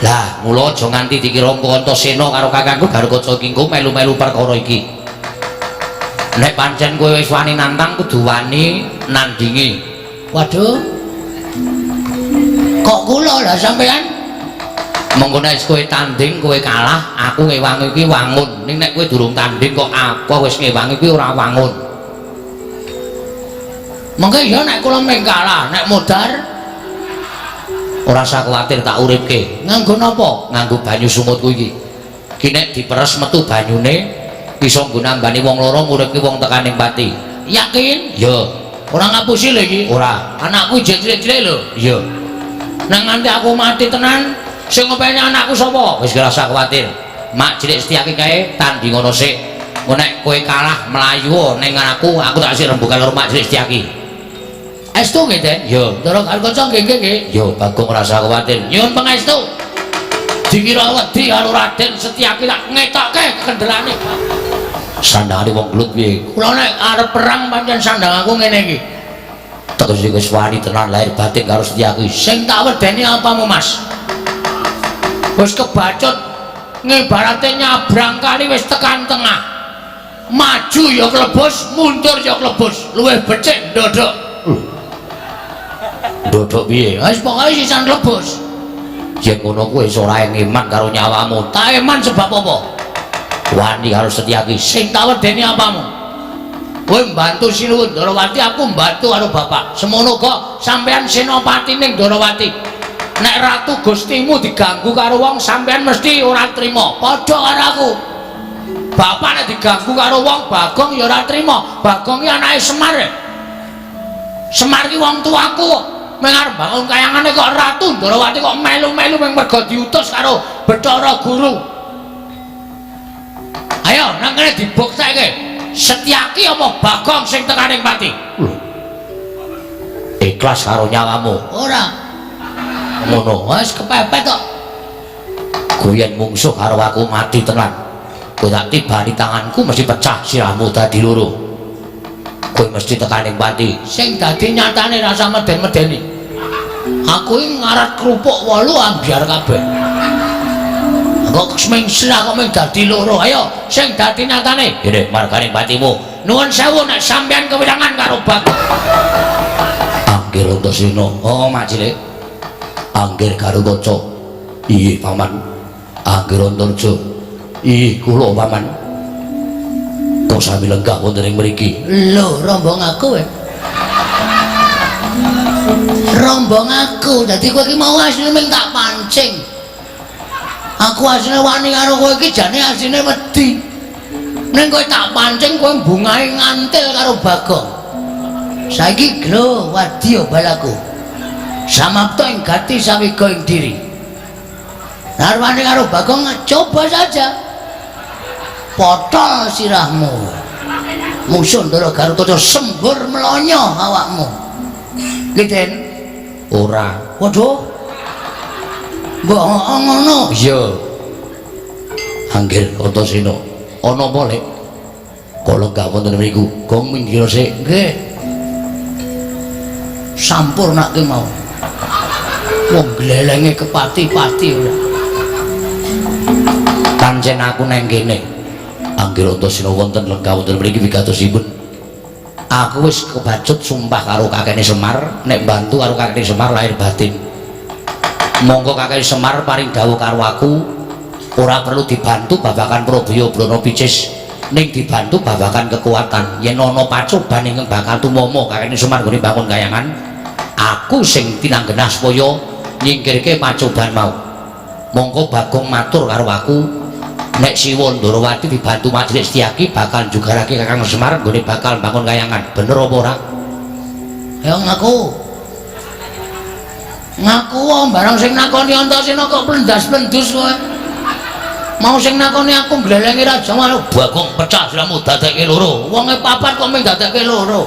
Lah, mula aja nganti dikira Antasena karo kakangku Garukaca iki engko melu-melu perkara iki. Nek pancen kowe wis wani nantang kudu wani nandingi. Waduh. Kok kula lah sampean? Monggo nek kowe tanding kowe kalah, aku ngewangi kuwi wangun. Ning nek kowe durung tanding kok aku wis ngewangi kuwi ora wangun. Mengke ya nek kula mung kalah, nek modar ora usah kuwatir, tak uripke. Nganggo napa? Nganggo banyu sumutku iki. Ki nek diperes metu banyune iso nggo nambani wong loro, nguripke wong tekaning pati. Yakin? Ya. Ora ngapusi lho iki. Ora. Anakku jek cilik-cilik lho. Iya. Nek nganti aku mati tenan, sing ngopeni anakku sapa? Wis ora usah kuwatir. Mak cilik Setyaki kae tanding ngono sik. Engko nek kowe kalah mlayu ning aku, aku tak sik rembugan karo Mak cilik Setyaki. Estu nggih, Den? Iya. Ndara Kaca nggih nggih nggih. Yo, Bagong ora usah kuwatir. Nyuwun pangestu. Dikira wedi karo Raden Setyaki tak ngetokke kendelane. Sandangane wong gelut piye? Kula nek arep perang pancen sandang aku ngene iki. Tegese wis wani tenan lahir batin karo Setyaki. Sing tak wedeni apamu, Mas? Wis kebacut ngibarate nyabrang kali wis tekan tengah. Maju ya klebus, mundur ya klebus. Luwih becik ndodok. Ndodok piye? Wis pokoke sisan klebus. Yen ngono kuwi wis ora eman karo nyawamu. Tak eman sebab apa? Wani karo Setyaki. Sing tak wedeni apamu? Kowe mbantu Sinuwun Ndarawati, aku mbantu karo bapak. Semono kok sampean senopati ning Ndarawati. Nek ratu Gustimu diganggu karo wong, sampean mesti ora trima. Padha karo aku. Bapak nek diganggu karo wong, Bagong ya ora trima. Bagong ki anake Semar. Semar ki wong tuaku. Meng arep bangun kayangane kok Ratu Ndarawati kok melu-melu meng mergo diutus karo Bathara Guru. Ayo nang kene dibuktekke. Setyaki apa Bagong sing tekaning pati? Ikhlas karo nyawamu. Ora. Ngono. Wis kepepet kok. Kowe yen mungsuh karo aku mati tenan. Kowe tak tibani tanganku mesti pecah sirahmu dadi loro. Kowe mesti tekaning pati. Sing dadi nyatane rasa meden-medeni. Aku iki ngarat kerupuk 8 ambyar kabeh. Kok ming sirah kok ming dadi loro. Ayo sing dadi nyatane. Ngene margane patimu. Nuwun sewu nek sampeyan kewirangan karo Bagong. Anggir Antasena. Oh, Mak cilik. Anggir Garukaca. Iya, Paman. Anggir Antarja. Iya, kula Paman. Kok sami lenggah wonten ing mriki? Lho, rombong aku eh. Rombong aku. Dadi kowe iki mau asline ming tak pancing. Aku asline wani karo kowe iki jane asline wedi. Ning kowe tak pancing kowe bungahe ngantil karo Bagong. Saiki glo wadya balaku. Samapta ing gati sawiga ing diri. Narwane karo Bagong coba saja. Potol sirahmu. Musuh Ndara Garukaca sembur melonyo awakmu. Nggih, Den? Ora. Waduh. Mbok ngono. Iya. Anggir Antasena. Ana apa, Lek? Kok lenggah wonten mriku? Gong minggir sik. Nggih. Sampurnake mau. Wong glelenge kepati-pati ora. Pancen aku nang kene. Anggir Antasena wonten lenggah wonten mriki wigatosipun. Aku wis kebacut sumpah karo kakekne Semar, nek mbantu karo kakekne Semar lahir batin. Monggo kakek Semar paring dawuh karo aku, ora perlu dibantu babagan Probaya Brana Picis, ning dibantu babagan kekuatan. Yen ana pacoban ingkang bakal tumama kakekne Semar nggone bangun kayangan, aku sing tinanggenah supaya nyingkirke pacoban mau. Monggo Bagong matur karo aku, nek Siwa Ndarawati dibantu Majelis Setyaki bakal njugarake Kakang Semar nggone bakal bangun kayangan. Bener apa ora? Ya ngaku. Ngaku wae barang sing nakoni Antasena kok plendas-plendus kowe. Mau sing nakoni aku glelenge raja malu Bagong pecah siramu dadekke loro. Wonge papat kok mung dadekke loro.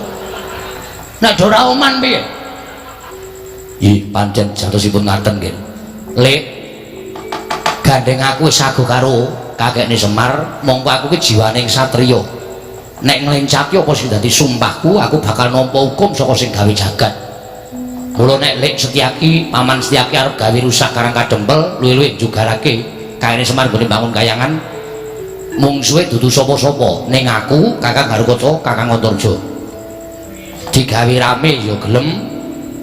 Nek ora oman piye? Ih, pancen jatosipun ngaten nggih. Lek gandeng aku wis sago karo kakekne Semar, mongko aku ki jiwaning satriya. Nek nglencaki apa sing dadi sumpahku, aku bakal nampa hukum saka sing gawe jagat. Mula nek Lek Setyaki, Paman Setyaki arep gawe rusak Karang Kadempel, luwih-luwih njugarake kakekne Semar nggone bangun kayangan, mungsuhe dudu sapa-sapa, ning aku, Kakang Garukaca, Kakang Antarja. Digawe rame ya gelem,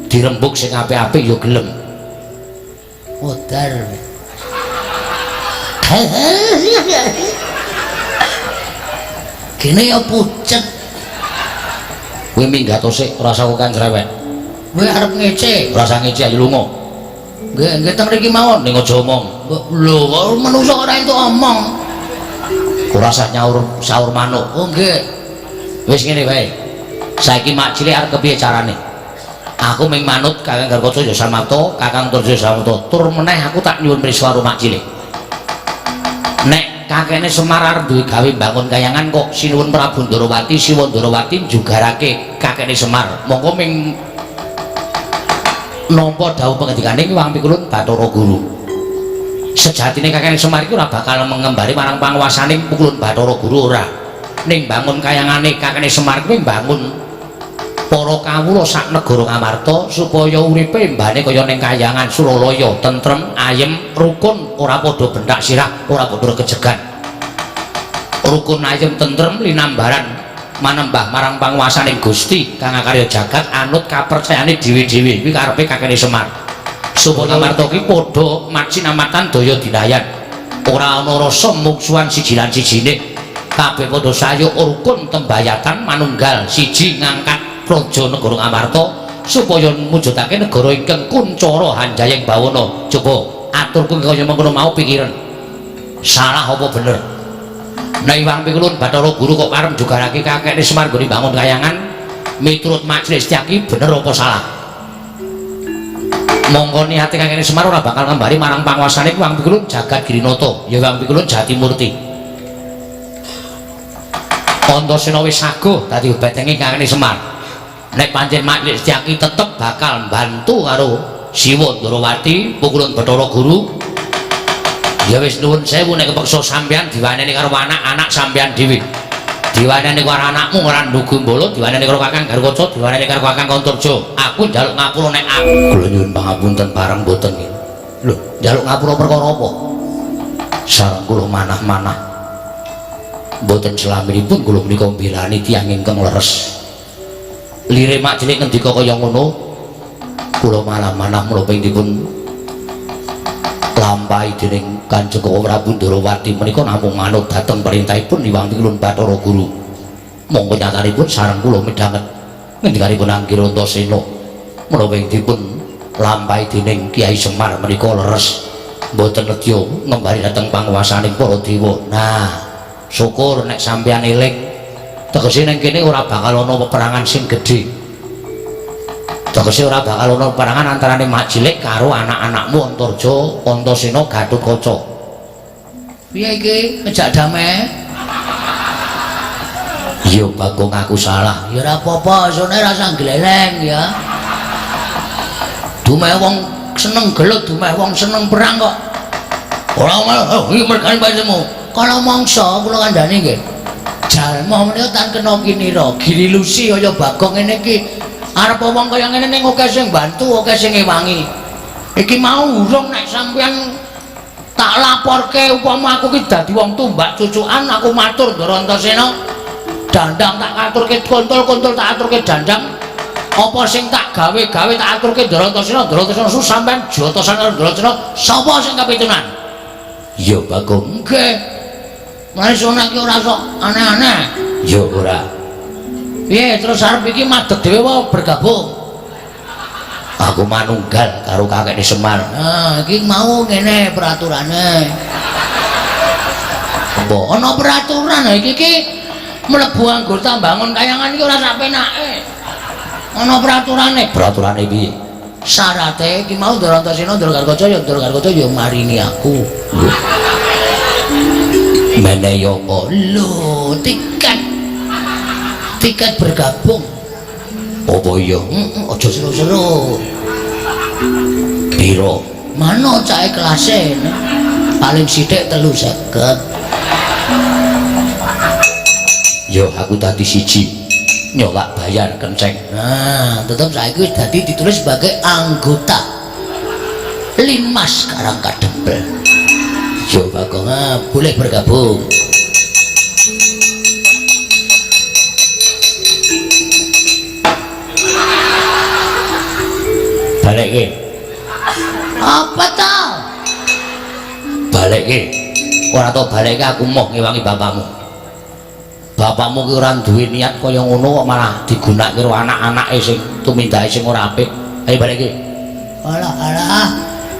dirembug sing apik-apik ya gelem. Modar. Kene ya pucet. Kowe minggat sik, ora usah kan cerewet. Kowe arep ngece. Ora usah ngece, ayo lunga. Nggih, nggih teng mriki mawon. Ning aja omong. Lho, kok manungsa ora entuk omong. Ora usah nyaur saur manuk. Oh nggih. Wis ngene wae. Saiki mak cilik arep kepiye carane? Aku ming manut Kakang Garkaca ya Samapta, Kakang Antarja Samapta. Tur meneh aku tak nyuwun mrisa karo mak cilik. Nek kakene Semar arep duwe gawe mbangun kayangan kok sinuwun Prabu Ndarawati, Siwa Ndarawati njugarake kakene Semar. Monggo ming nampa dawuh pangendikane Hyang Pikulun Bathara Guru. Sejatine kakene Semar iku ora bakal mengembari marang panguwasaning Pikulun Bathara Guru ora. Ning bangun kayangane kakene Semar kuwi mbangun para kawula sak negara Ngamarta supaya uripe mbane kaya ning kayangan Suralaya, tentrem, ayem, rukun, ora padha benthak sirah, ora padha kejegan. Rukun, ayem, tentrem linambaran manembah marang panguwasaning Gusti kang akarya jagat anut kapercayane dhewe-dhewe. Kuwi karepe kakene Semar. Supaya Ngamarta ki padha macinamatan daya dinayan. Ora ana rasa mungsuhan siji lan sijine. Kabeh padha sayuk rukun tembayatan manunggal siji ngangkat praja negara Ngamarta supaya mujudake negara ingkang kuncara hanjayeng bawana. Coba aturku kaya mengkono mau pikiran. Salah apa bener? Nek Hyang Pikulun Bathara Guru kok karep njugarake kakekne Semar nggone bangun kayangan miturut Majelis Tyaki bener apa salah? Mongko niate kakekne Semar ora bakal ngembari marang panguwasane Hyang Pikulun Jagat Girinata, ya Hyang Pikulun Jatimurti. Antasena wis saguh dadi betenge kakekne Semar. Nek pancen Majelis Tyaki tetep bakal mbantu karo Siwa Ndarawati Pikulun Bathara Guru, ya wis nuwun sewu nek kepeksa sampeyan diwaneni karo anak-anak sampeyan dhewe. Diwaneni karo anakmu ora ndugu mbolo, diwaneni karo Kakang Garkaca, diwaneni karo Kakang Antarja. Aku njaluk ngapura nek aku kula nyuwun pangapunten bareng mboten nggih. Lho, njaluk ngapura perkara apa? Sareng kula manah-manah. Mboten selaminipun kula menika mbelani tiyang ingkang leres. Lire mak cilik ngendika kaya ngono, kula malah-manah menapa ing dipun lampahi dening Kanjeng Prabu Ndarawati menika namung manut dhateng perintahipun Hyang Pikulun Bathara Guru. Monggo nyatanipun sareng kula midhanget ngendikanipun Angger Antasena menapa ing dipun lampahi dening Kyai Semar menika leres mboten nedya ngembari dhateng panguwasaning para dewa. Nah, syukur nek sampeyan eling. Tegese ning kene ora bakal ana peperangan sing gedhe. Tegese ora bakal ana peperangan antarane mak cilik karo anak-anakmu Antarja, Antasena, Gatotkaca. Piye iki ngejak damai? Iya Bagong, aku salah. Ya ora apa-apa, sone rasa gleleng ya. Dumeh wong seneng gelut, dumeh wong seneng perang kok. Ora malah iki mergane pancemu. Kala mangsa kula kandhani nggih. Jalma menika tan kena kinira, gililusi kaya Bagong ngene iki. Arep wong kaya ngene ning akeh sing bantu, akeh sing ngewangi. Iki mau urung nek sampeyan tak laporke upama aku ki dadi wong tumbak cucukan, aku matur Ndara Antasena. Dandang tak aturke kontol-kontol tak aturke dandang. Apa sing tak gawe-gawe tak aturke Ndara Antasena, Ndara Antasena su sampeyan jotosan karo Ndara Antasena, sapa sing kapitunan? Ya Bagong. Nggih. Mulane sono iki ora sok aneh-aneh. Ya ora. Piye terus arep iki madeg dhewe wae bergabung? Aku manunggal karo kakekne Semar. Nah, iki mau ngene peraturane. Apa? Ana peraturan iki iki mlebu anggota bangun kayangan iki ora sak penake. Ana peraturane. Peraturane piye? Syarate iki mau Ndara Antasena, Ndara Garkaca ya Ndara Garkaca ya maringi aku. Menehi apa? Lho, tiket. Tiket bergabung. Apa iya? Aja seru-seru. Piro? Mano cahe kelase. Paling sithik 350. Yo aku dadi siji. Nyolak bayar kenceng. Nah, tetep saiki wis dadi ditulis sebagai anggota Linmas Karangkadempel. Yo Bagong, boleh bergabung. Balekke. Apa ta? Balekke. Ora tok baleke aku moh ngewangi bapakmu. Bapakmu ki ora duwe niat kaya ngono kok malah digunakake karo anak-anake sing tumindake sing ora apik. Ayo baleke. Alah alah.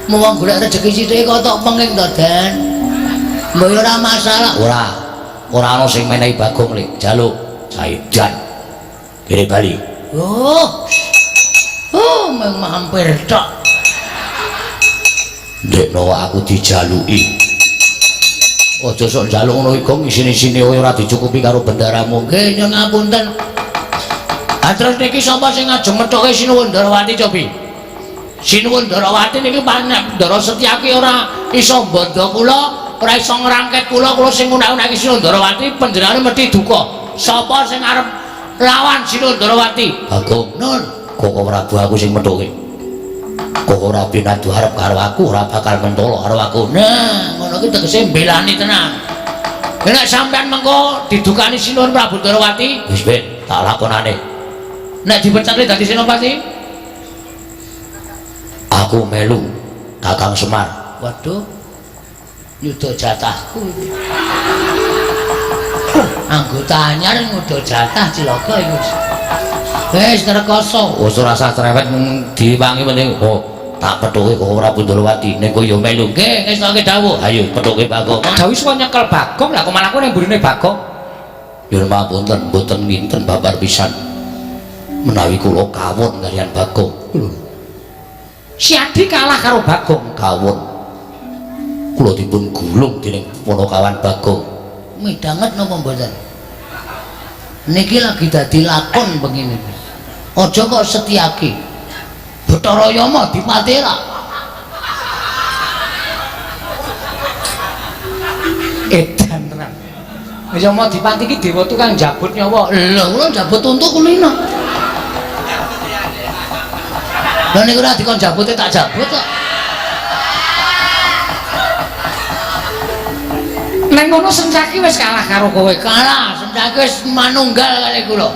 Mung golek rejeki sithik kok tok penging to, Den. Mbok ora masalah. Ora. Ora ana sing menehi Bagong le. Jaluk saidan. Kene bali. Oh. Oh, mung mampir tok. Ndekno aku dijaluki. Aja sok njaluk ngono iku isine-isine ora dicukupi karo bendaramu. Nggih, nyuwun ngapunten. Ha terus niki sapa sing ngajeng methuke Sinuwun Ndarawati cobi? Sinuwun Ndarawati niki panek Ndara Setyaki ora iso mbandha kula, ora iso ngrangket kula, kula sing ngunak-unaki Sinuwun Ndarawati panjenengane mesti duka. Sapa sing arep lawan Sinuwun Ndarawati? Bagong, Nun. Koko Prabu aku sing methuke. Koko Prabu nadu arep karo aku ora bakal mentolo karo aku. Nah, ngono ki tegese mbelani tenan. Nek sampean mengko didukani Sinuwun Prabu Ndarawati, wis ben tak lakonane. Nek dipecatne dadi senopati, aku melu Kakang Semar. Waduh. Nyuda jatahku iki. Anggota anyar nyuda jatah cilaka iki wis. Wis rekoso. Wis ora usah cerewet diwangi penting. Oh, tak pethuke Koko Prabu Ndarawati ning kowe ya melu. Nggih, ngestoke dawuh. Ayo pethuke Bagong. Dawuh suwa nyekel Bagong, lah kok malah kowe ning mburine Bagong. Nyuwun pamunten, mboten nginten babar pisan. Menawi kula kawon kaliyan Bagong. Lho. Si Adi kalah karo Bagong, kawon. Kula dipun gulung dening Panakawan Bagong. Midhanget napa mboten? Niki lagi dadi lakon bengi niki. Aja kok Setyaki. Bathara Yama dipati ra. Edan tenan. Yama dipati iki dewa tukang jabut nyawa. Lho, kula jabut untu kulino. Lha niku ora dikon jabute tak jabut kok. Neng ngono Sencaki wis kalah karo kowe. Kalah, Sencaki wis manunggal kali kula.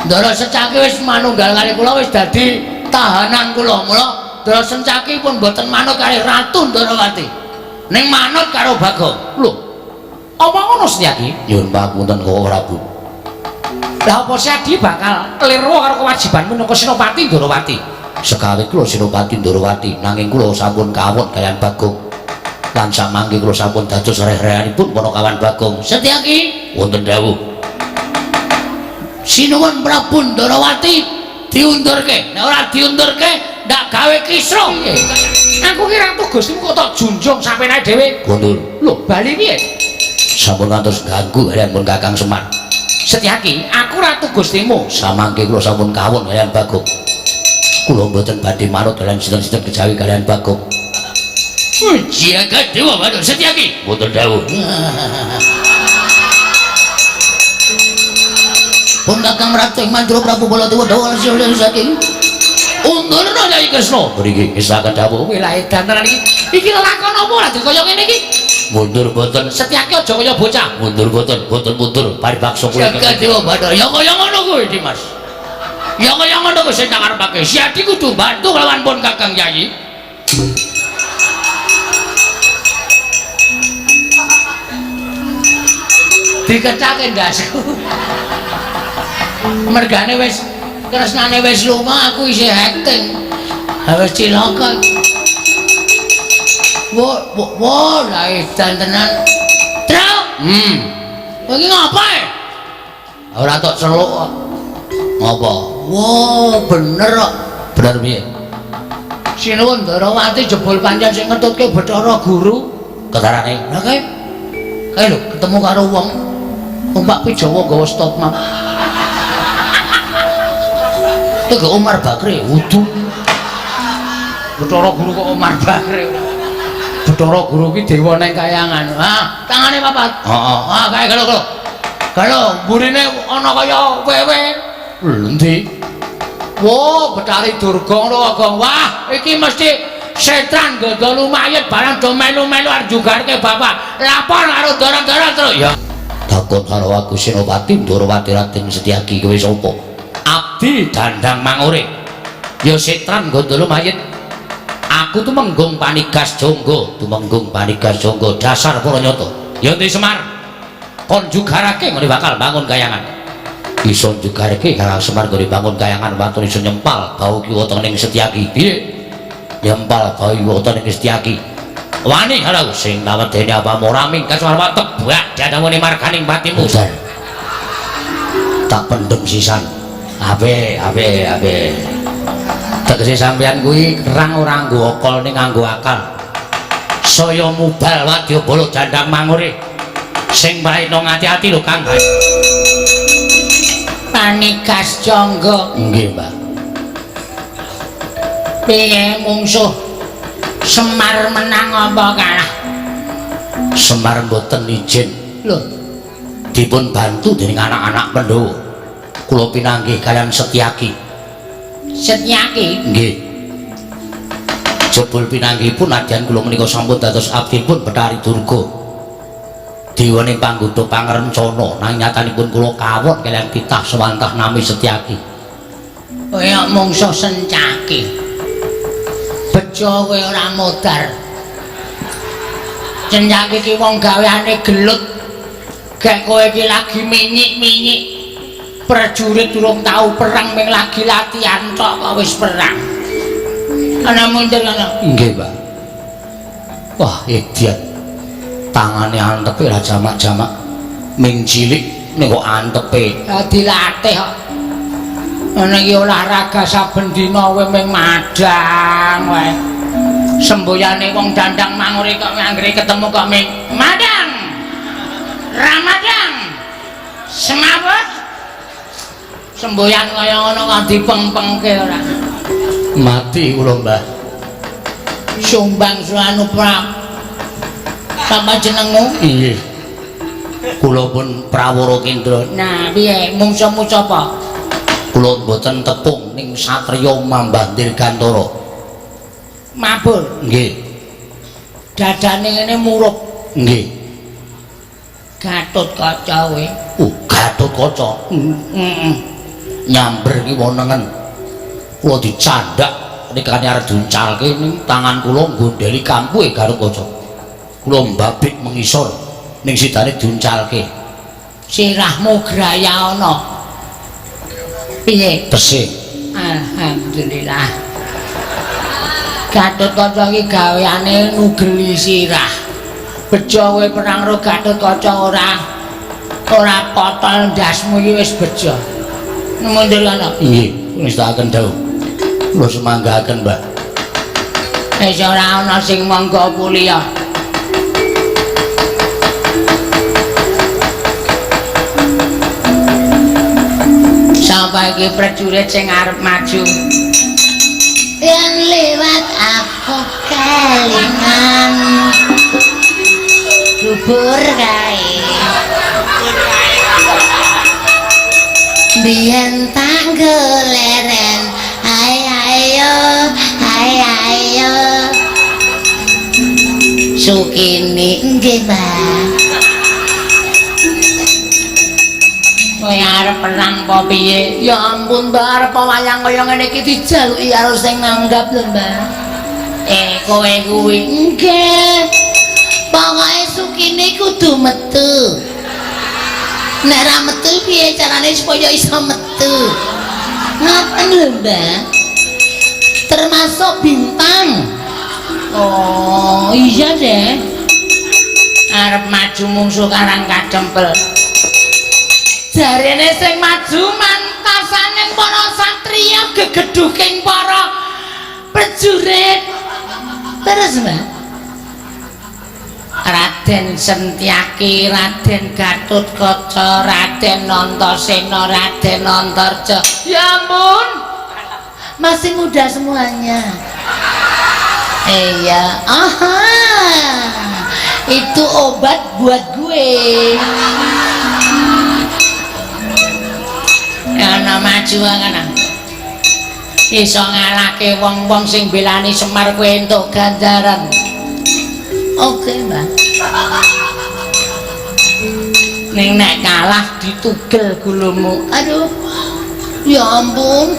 Ndara Sencaki wis manunggal kali kula wis dadi tahanan kula. Mula Ndara Sencaki pun mboten manut kali Ratu Ndarawati. Ning manut karo Bagong. Lho. Apa ngono Setyaki? Nyuwun pamunten Koko Prabu. Lah apa Setyaki bakal klirwa karo kewajibanmu minangka Senopati Ndarawati? Sekawit kula Senopati Ndarawati nanging kula sampun kawon kaliyan Bagong. Lan samangke kula sampun dados reh-rehanipun Panakawan Bagong. Setyaki wonten dawuh. Sinuwun Prabu Ndarawati diundurke. Nek ora diundurke ndak gawe kisruh. Aku ki ratu Gustimu kok tok junjung sampeyan dhewe. Gondol. Lho, bali piye? Sampun ngantos ganggu kaliyan pun Kakang Semar. Setyaki, aku ratu Gustimu. Samangke kula sampun kawon kaliyan Bagong. Kula mboten badhe manut kaliyan sinten-sinten kejawi kaliyan Bagong. Jagat Dewa Bathara Setyaki. Mboten dawuh. Pun Kakang Ratu ing Mandura Prabu Baladewa Dawa saking undurna Kyai Kresna. Mriki ngesaken dawuh. Wilah edan tenan iki. Iki lelakon apa ora kaya ngene iki? Mundur mboten. Setyaki aja kaya bocah. Mundur mboten, mboten mundur. Paribaksa kula. Jagat Dewa Bathara. Ya kaya ngono kuwi, Dimas. Ya kaya ngono kuwi sing tak karepake. Setyaki kudu bantu lawan pun Kakang Kyai. Dikecake ndasku. Mergane wis kresnane wis lunga aku isih acting. Ha wis cilaka. Wo wo lah edan tenan. Truk. Kowe iki ngapae? Ora tok celuk kok. Ngopo? Wo bener kok. Bener piye? Sinuwun Ndarawati jebul pancen sing ngetutke Bathara Guru. Ketarane. Lah kae. Kae lho ketemu karo wong numpak Pijawa nggawa stop map. Itu Umar Bakri wudu. Bathara Guru kok Umar Bakri. Bathara Guru ki dewa nang kayangan. Ha, tangane papat. Heeh. Ha, kae galo galo. Galo mburine ana kaya wewe. Lho endi? Wo, Bathari Durga ngono kok. Wah, iki mesti setan nggodha lumayet barang do melu-melu arep jugarke bapak. Lapor karo ndara-ndara terus. Ya. Takon karo aku Senopati Ndarawati Raden Setyaki kowe sapa? Abdi Dandang Mangure. Ya setan nggodha lumayet. Aku tumenggung panigas jonggo, tumenggung panigas jonggo dasar para nyata. Ya Ndi Semar. Kon jugarake nggone bakal bangun kayangan. Iso jugarake Kakang Semar nggone bangun kayangan waton iso nyempal bau kiwa tengening Setyaki. Piye? Nyempal bau kiwa tengening Setyaki. Wani karo sing tawedene apamu ora minggat warwa tebak dadamune marganing patimu. Tak pendem sisan. Ape ape ape. Tegese sampeyan kuwi kerang ora nganggo akal ning nganggo akal. Saya mubal wadyabala jandang mangure. Sing praitna ngati-ati lho Kang. Panigas jangga. Nggih, Mbah. Piye mungsuh Semar menang apa kalah? Semar mboten izin. Lho, dipun bantu dening anak-anak Pandhawa. Kula pinanggih kaliyan Setyaki. Setyaki? Nggih. Jebul pinanggihipun nadyan kula menika sampun dados abdipun Bathari Durga. Dewane panggoda pangrencana nanging nyatanipun kula kawon kaliyan titah sewantah nami Setyaki. Kaya mungsuh Sencaki. Bejo kowe ora modar. Sencaki ki wong gaweane gelut. Gek kowe iki lagi minyik-minyik. Prajurit durung tau perang ming lagi latihan tok kok wis perang. Ana mundur ana. Nggih, Pak. Wah, edian. Tangane antepe ra jamak-jamak. Ming cilik ning kok antepe. Dilatih kok. Ana iki olahraga saben dina kowe ming madang wae. Semboyane wong dandang mangure kok anggere ketemu kok ming madang. Ramadang. Semaput. Semboyan kaya ngono kok dipengpengke ora. Mati kula, Mbah. Sumbang suanu prap. Sapa jenengmu? Nggih. Kula pun Prawara Kendra. Nah, piye mungsuhmu sapa? Kula mboten tepung ning satriya Mambah Dirgantara. Mabur. Nggih. Dadane ngene murup. Nggih. Gatotkaca kowe. Gatotkaca. Heeh. Nyamber ki wonengen. Kula dicandak nikane arep diuncalke ning tangan kula nggondheli kampuhe Gatotkaca. Kula mbabit mengisor ning sidane diuncalke. Sirahmu graya ana. Piye? Tesih. Alhamdulillah. Gatotkaca iki gaweane nugeli sirah. Bejo kowe perang karo Gatotkaca ora potol ndasmu iki wis bejo. Mundur ana. Nggih, ngestokaken dawuh. Kula semanggaken, Mbah. Wis ora ana sing monggo kuliah. Sapa iki prajurit sing arep maju? Yen lewat aku kelingan bubur kae. Biyen tak goleren, ae ayo, ae ayo. Sukini nggih, Mbak. Kowe arep perang apa piye? Ya ampun, Mbak, arep wayang kaya ngene iki dijaluki karo sing nanggap lho, Mbak. Kowe kuwi nggih. Pokoke Sukini kudu metu. Nek ra metu piye carane supaya iso metu? Ngaten lho, Mbak. Termasuk bintang. Oh, iya deh. Arep maju mungsuh Karang Kadempel. Jarene sing maju mantasane para satriya gegedhuking para prajurit. Terus, Mbak. Raden Sentyaki, Raden Gatotkaca, Raden Antasena, Raden Antarja. Ya ampun. Masih muda semuanya. Iya, aha. Itu obat buat gue. Ana maju ana. Iso ngalahke wong-wong sing belani Semar kowe entuk ganjaran. Oke, Mbak. Ning nek kalah ditugel gulumu. Aduh. Ya ampun.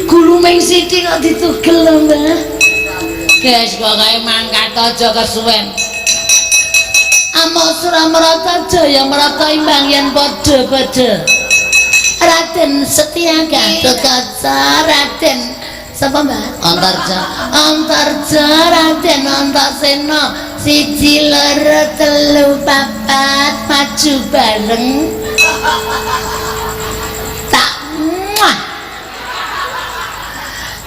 Gulu Guru ming sithik kok ditugel lho, Mbah. Guys, pokoke mangkat aja kesuwen. Amok Suramarata Jaya Marata imbang yen padha-padha. Raden Setia Gatotkaca, Raden sapa, Mbah? Antarja. Antarja Raden Antasena. 1 2 3 4 maju bareng. Tak muah.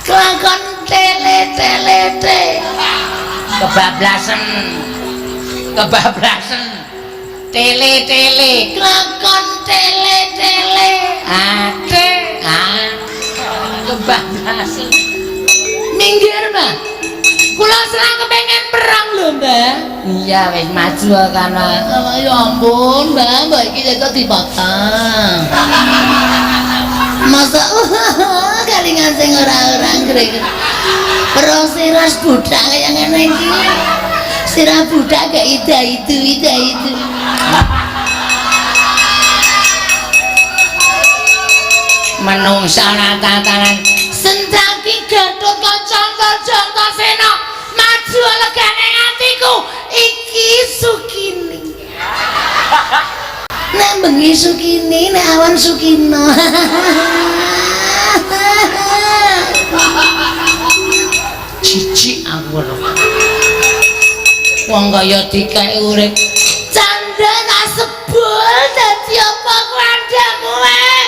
Kelakon tele tele te. Kebablasan. Kebablasan. Tele tele. Kelakon tele tele. Ate. Ah. Kebablasan. Minggir, Mbah. Kula serang kepengen perang lho, Mbah. Iya wis maju kana. Oh, ya ampun, Mbah, mbah iki kok dipotong. Masa kalingan sing ora-ora grek. Pero sirah budak kaya ngene iki. Sirah budak gak ida itu, ida itu. Menungsa ora tatanan. Sendaki Gatotkaca Antarja Antasena maju legane atiku iki Sukini. Nek bengi Sukini, nek awan Sukino. Jijik aku lho. Wong kaya dikek urip. Canda tak sebul dadi apa kuandamu wae.